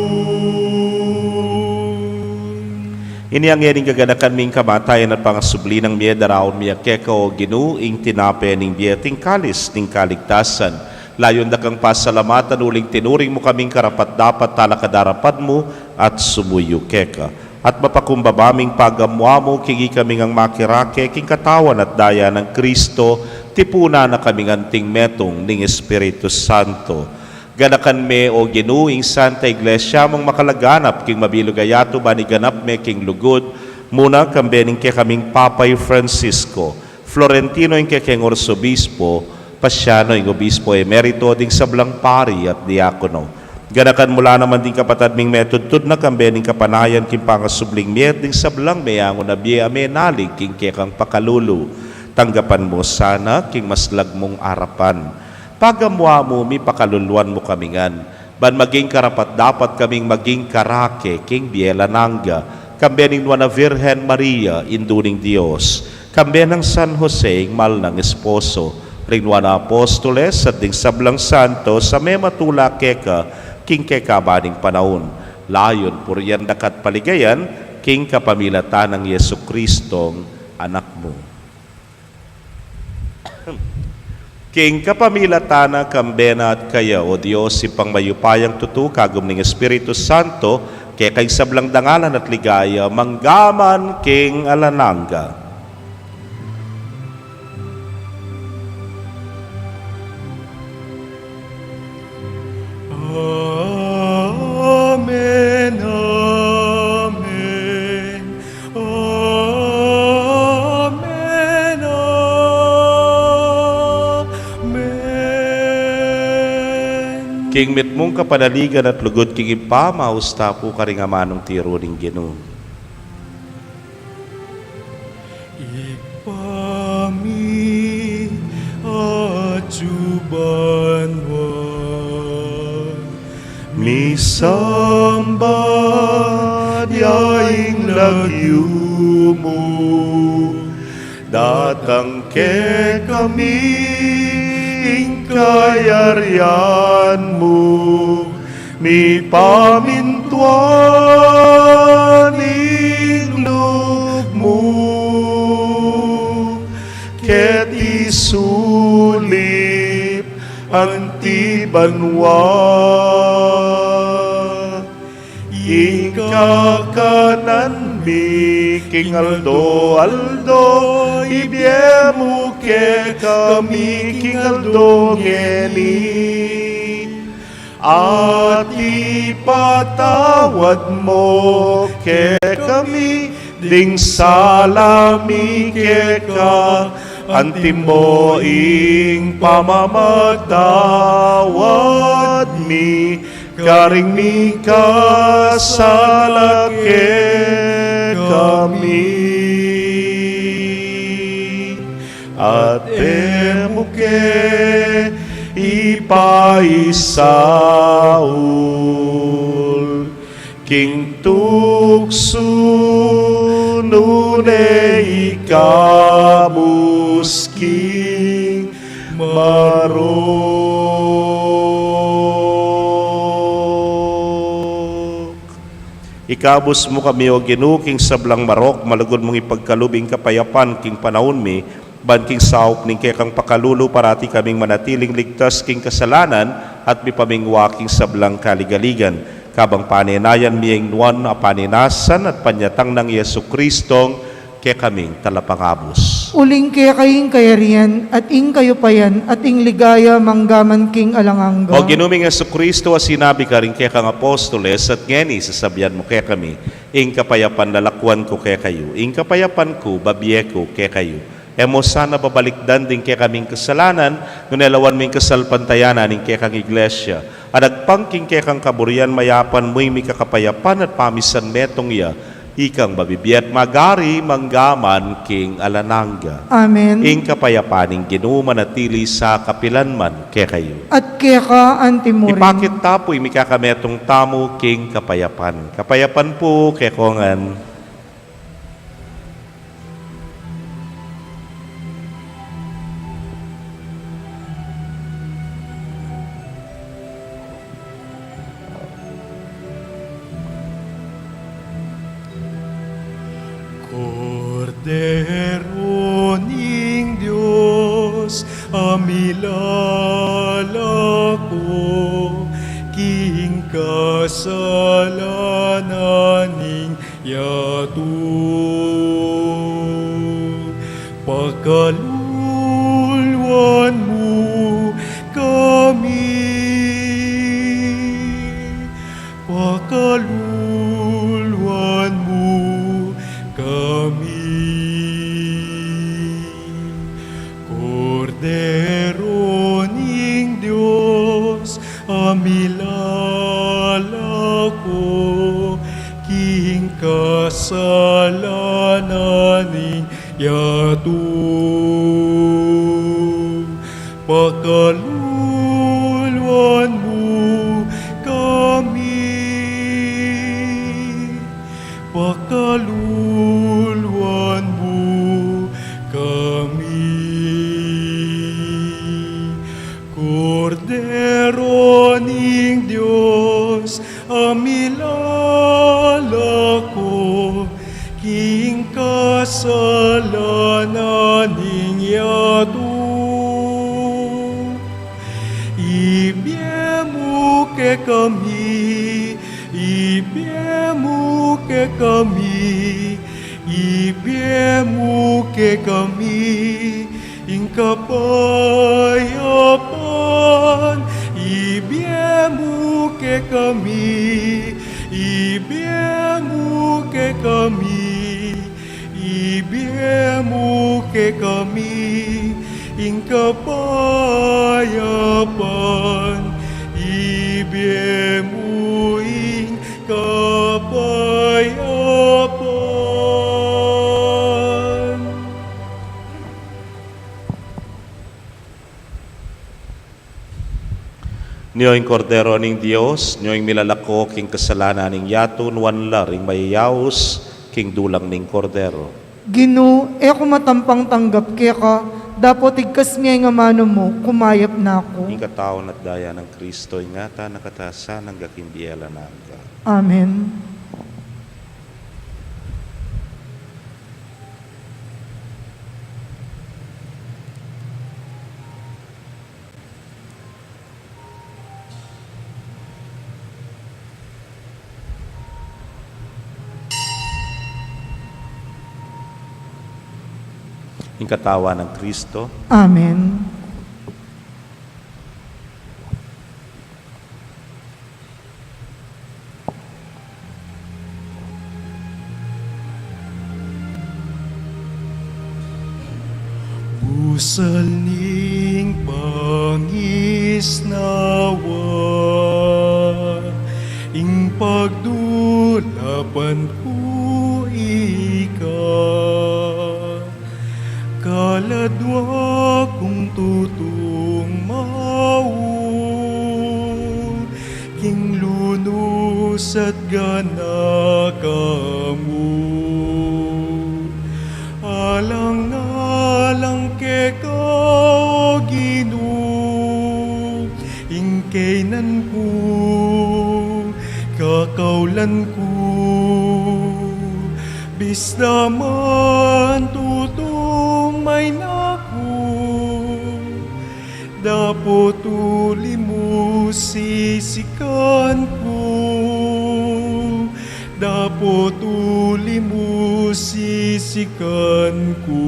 Inya ngeni ing gaganakan mi ing kamatayan at pangasubli nang mie, daraun mi ya keka, O Ginu, ing tinape ning bie at ing kalis ning kaligtasan. Layun da kang pasalamatan uling tinuring mu kaming karapat-dapat talakad arapan mu at sumuyu keka. At mapakumbaba ming pagamu-amu king ikami ngang makirake king katawan at daya nang Kristo, tipunan na kaming anting metung ning Espiritu Santo. Ganakan me, O Ginu, ing Santa Iglesia mung makalaganap king mabilug a yatu ban iganap me king lugud, muna kambe ning kekaming Papa i Francisco, Florentino ing kekeng Arsobispo, Pasiano ing Obispo Emerito, ding sablang pari at diakono. Ganakan mu la naman ding kapatad ming metudtud na kambe ning kapanayan king pangasubling mie at ding sablang meangu na bie a menalig king kekang pakalulu. Tanggapan mu sana king maslag mung arapan. Pagamu-amu mi pakaluluan mu kami ngan, ban maging karapat-dapat kaming maging karake king bie alang angga, kambe ning Nuan a Virgen Maria, Indu ning Dios, kambe nang San Jose ing mal nang esposo, ring Nuan a Apostoles, at ding sablang santos a mematula keka king kekaban ning panaun. Layun purian da ka at paligayan king kapamilatan nang Jesucristong Anak mu. King kapamilatan na, kambe na at kaya, O Dios, Ibpang mayupayang tutu, kagum ning Espiritu Santo, keka ing sablang dangalan at ligaya, mangga man king alang angga. Amen, amen. King mitmung kapanaligan at lugud king Ibpa, maus ta pu karing amanung tiru ning Ginu. Ibpa mi, atsu ka banua, misamban ya ing lagyu mu, datang kekami ing kayarian mu, mipamintuan ing lub mu keti sulip anti banua. Ing kakanan mi king aldo-aldo, ibie mu kekami king aldo ngeni, at ipatawad mu kekami ding sala mi keka, anti mu ing pamamatawad mi karing mikasala kekami. At e mu ke ipaisaul king tuksu, nune ikabus king marok. Ikabus mu kami, O Ginu, king sablang marok, malugud mung ipagkalub ing kapayapan king panaun mi, ban king saup ning kekang pakalulu parati kaming manatiling ligtas king kasalanan at mipamingwa king sablang kaligaligan. Kabang panenayan mi ing nuan a paninasan at panyatang nang Jesucristong kekaming Talapangabus. Uling keka ing kayarian, at ing kayupayan, at ing ligaya manggaman king alang angga. O Ginu ming Jesucristo, a sinabi karing kekang apostoles, at ngeni sasabian mu kekami, ing kapayapan lalakuan ku kekayu, ing kapayapan ku babie ku kekayu. E mu sana babalikdan ding kekaming kasalanan, nune lawan mu ing kasalpantayanan ning kekang Iglesia. At agpang king kekang kaburian, mayapan mu ing mikakapayapan at pamisan metung ya, ikang mabibie at magari manggaman king alang angga. Amen. Ing kapayapan ning Ginu manatili sa kapilan man kekayu. At keka anti mu rin. Ipakit ta pu ing mikakametung tamu king kapayapan. Kapayapan pu kekongan. Kordero ning Dios, a milalako king kasalanan ning yatu. Pakaluluan mu kami. Pakaluluan mu kami. Kordero ning Dios, a milalako king kasalanan ning yatu. Pakaluluan mu kami. Pakaluluan mu kami. Kordero ning Dios, a milalako king kasalanan ning yatu. Ibie mu kekami, ibie mu kekami, ibie mu kekami ing kapayapan. Ibie mu kekami, ibie mu kekami, ibie mu kekami ing kapayapan. Bie mu ing kapayapan. Nyo ing Kordero ning Dios, nyo ing milalako king kasalanan ning yatu. Nuan la ring mayayaus king dulang ning Kordero. Ginu, e ku matampang tanggap keka, dapot igkas me ing amanu mu, kumayap na ku. Ing katawan at daya nang Kristo, ingatan na katamu sa angga king bie alang angga. Amen. Ing katawan nang Kristo. Amen. Busal ning pangisnawa, ing pagdulapan ku ika. Kaladwa kung tutung mau, king lunus at ganaka mu. Alang-alang keka, o Ginu, ing kaynan ku, kakaulan ku, bista man tutung maina ku, dapot uli mu sisikan ku, dapot uli mu sisikan ku.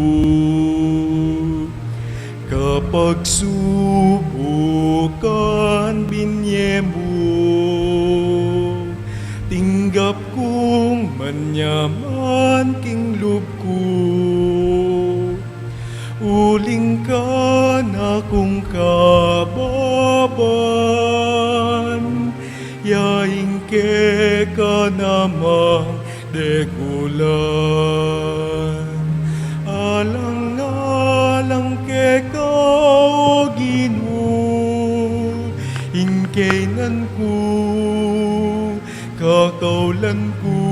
Kapagsubukan binye mu, tinggap kung manyaman king lub ku. Uling ka na kung kababan, ya ing keka namang dekulan. Alang-alang keka, o Ginu, ing kaynan ku, kakaulan ku,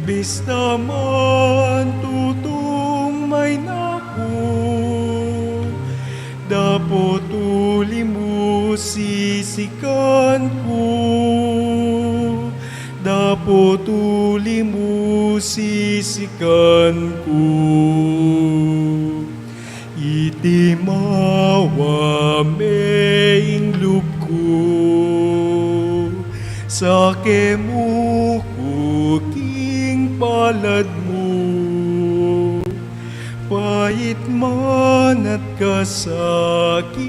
bista man tutung maina ku, dapot uli mu sisikan ku, dapot uli mu sisikan ku. Iti mawa me ing lub ku, sake mu ku king palad mu. Pait man at kasakitan,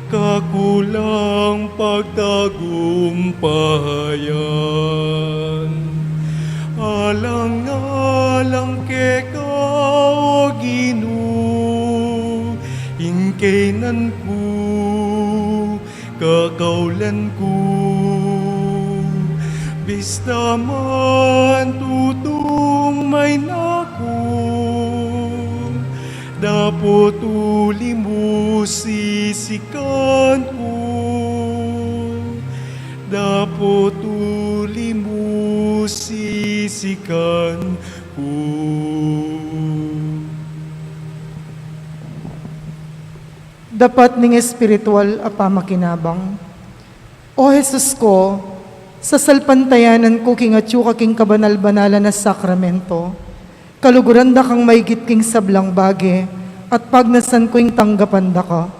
kakulang pagtagumpayan. Alang-alang keka, o Ginu, ing kaynan ku, kakaulan ku, bista man tutung maina ku, dapot uli mu sisikan ku, dapot uli mu sisikan ku. Dapat ning espiritual a pamakinabang. O Jesus ko, sasalpantayanan ku king atyu ka king kabanal-banalan a sakramento, kaluguran da kang maigit king sablang bage, at pagnasan ku ing tanggapan da ka.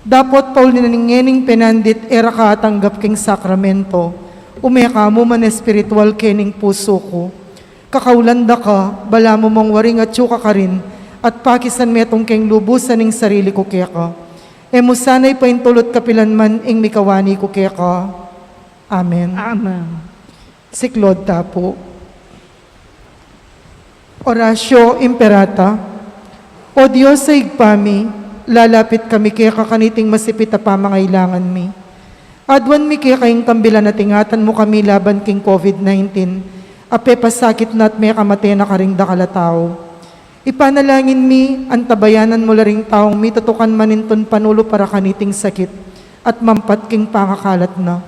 Dapot pauli na ning ngening penandit e ra ka atanggap king sakramento, ume ka mu man espiritual kening pusu ku. Kakaulan da ka, balamu mung waring atyu ka karin, at pakisan metung keng lubusan ing sarili ku keka. E mu sana ipaintulut kapilan man ing mikawani ku keka. Amen. Amen. Siklaud ta pu. Oratio Imperata. O Dios a Ibpa mi, Lalapit kami keka kaniting masipit a pamangailangan mi. Aduan mi keka ing kambilan at ingatan mu kami laban king COVID nineteen, a pepasakit na at mekamate na karing dakal a tau. Ipanalangin mi, antabayanan mu la ring taung mitutukan manintun panulu para kaniting sakit at mampat king pangakalat na.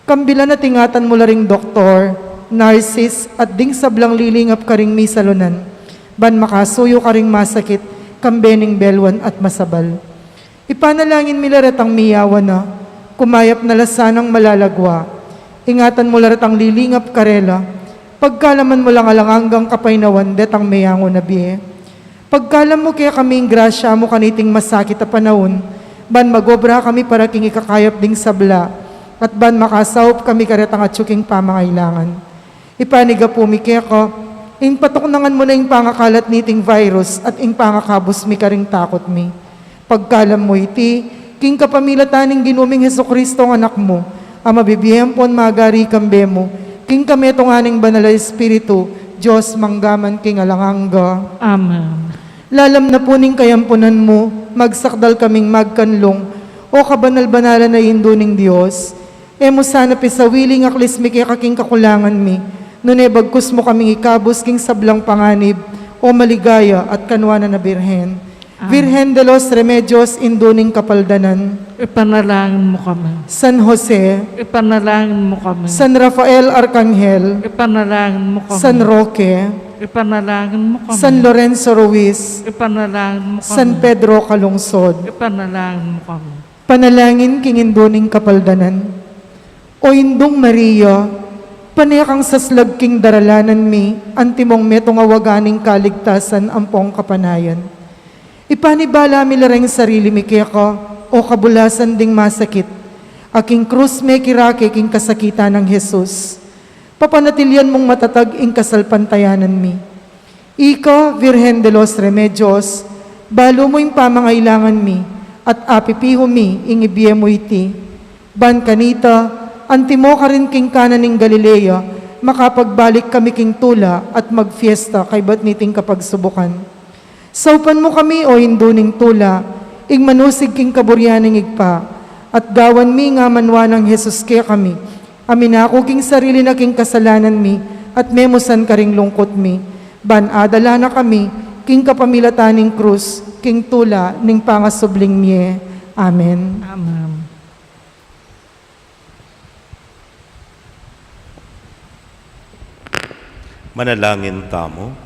Kambilan at ingatan mu la ring doktor, nurses, at ding sablang lilingap karing misalunan, ban makasuyu karing masakit, kambe ning belwan at masabal. Ipanalangin mi la retang miyawa na, kumayap na la sanang malalagwa. Ingatan mu la retang lilingap karela, pagkalaman mu lang alang anggang kapaynawan detang meyangu na bie. Pagkalam mu kekami ing grasya mu kaniting masakit a panaun, ban mag-obra kami para king ikakayap ding sabla, at ban makasaup kami karetang atyu king pamangailangan. Ipanigapu mi keka ing patuknangan mu na ing pangakalat niting virus at ing pangakabus mi karing takut mi. Pagkalam mu iti, king kapamilatan ning Ginu ming Jesucristo a Anak mu, a mabibie ampon magari kambe mu, king kametungan ning Banal a Espiritu, Dios mangga man king alang angga. Amen. Lalam na pu ning kayampunan mu, magsakdal kaming magkanlung, O kabanal-banalan a Indu ning Dios, e mu sana pisawili ing aklis mi keka king kakulangan mi, nune bagkus mu kaming ikabus king sablang panganib, O maligaya at kanuanan a Birhen. Amen. Virgen de los Remedios, Indu ning Kapaldanan. Ipanalangin mu kami. San Jose. Ipanalangin mu kami. San Rafael Arkanghel. Ipanalangin mu kami. San Roque. Ipanalangin mu kami. San Lorenzo Ruiz. Ipanalangin mu kami. San Pedro Calungsod. Ipanalangin mu kami. Panalangin king Indu ning Kapaldanan. O Indung Maria, pane kang saslag king daralanan mi, antimong metung a waga ning kaligtasan ampong kapanayan. Ipanibala mi la reng sarili mi keka, O kabulasan ding masakit, a king krus mekirake king kasakitan nang Jesus. Papanatilian mung matatag ing kasalpantayanan mi. Ika, Virgen de los Remedios, balu mu ing pamangailangan mi, at apipihu mi ing ibie mu iti. Ban kanita, antimo karin king Cana ning Galilea, makapagbalik kami king tula at magfiesta kaybat niting kapagsubukan. Saupan mu kami, O Indu ning tula, ing manusig king kaburian ning Ibpa, at gawan mi ing amanwa nang Jesus kekami, a minaku king sarili na king kasalanan mi, at memusan karing lungkut mi, ban adala na kami king kapamilatan ning krus, king tula ning pangasubling mie. Amen. Amen. Manalangin tamu.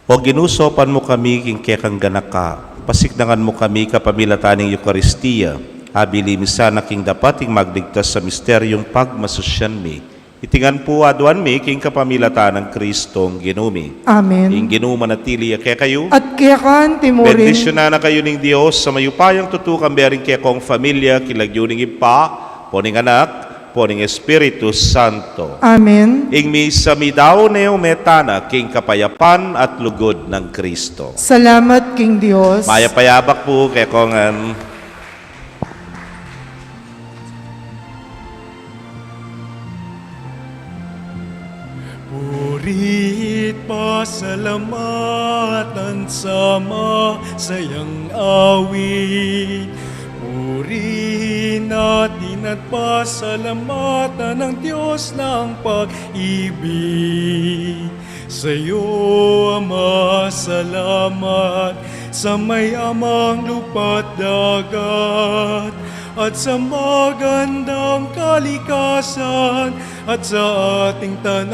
O Ginu, saupan mu kami king kekang ganaka, pasiknangan mu kami kapamilatan ning Eukaristia, abili mi sana king dapat ing magligtas a misteryung pagmasusyan mi. Iti ngan pu aduan mi king kapamilatan nang Kristong Ginu mi. Amen. Ing Ginu manatili ya kekayu. At keka antimurin. Bendisyunan na kayu ning Dios a mayupayang tutu, kambe ring kekong familia, king lagyu ning Ibpa, ampo ning Anak, ampo ning Espiritu Santo. Amen. Ing misa mi dau ne, ume tana king kapayapan at lugud nang Kristo. Salamat king Dios. Mayap a yabak pu kekongan. Puri't pasalamatan sa masayang awit. Purihin natin at pasalamatan ang Diyos ng pag-ibig. Sa'yo, Ama, salamat sa mayamang lupa't dagat, at sa magandang kalikasan, at sa ating tanaw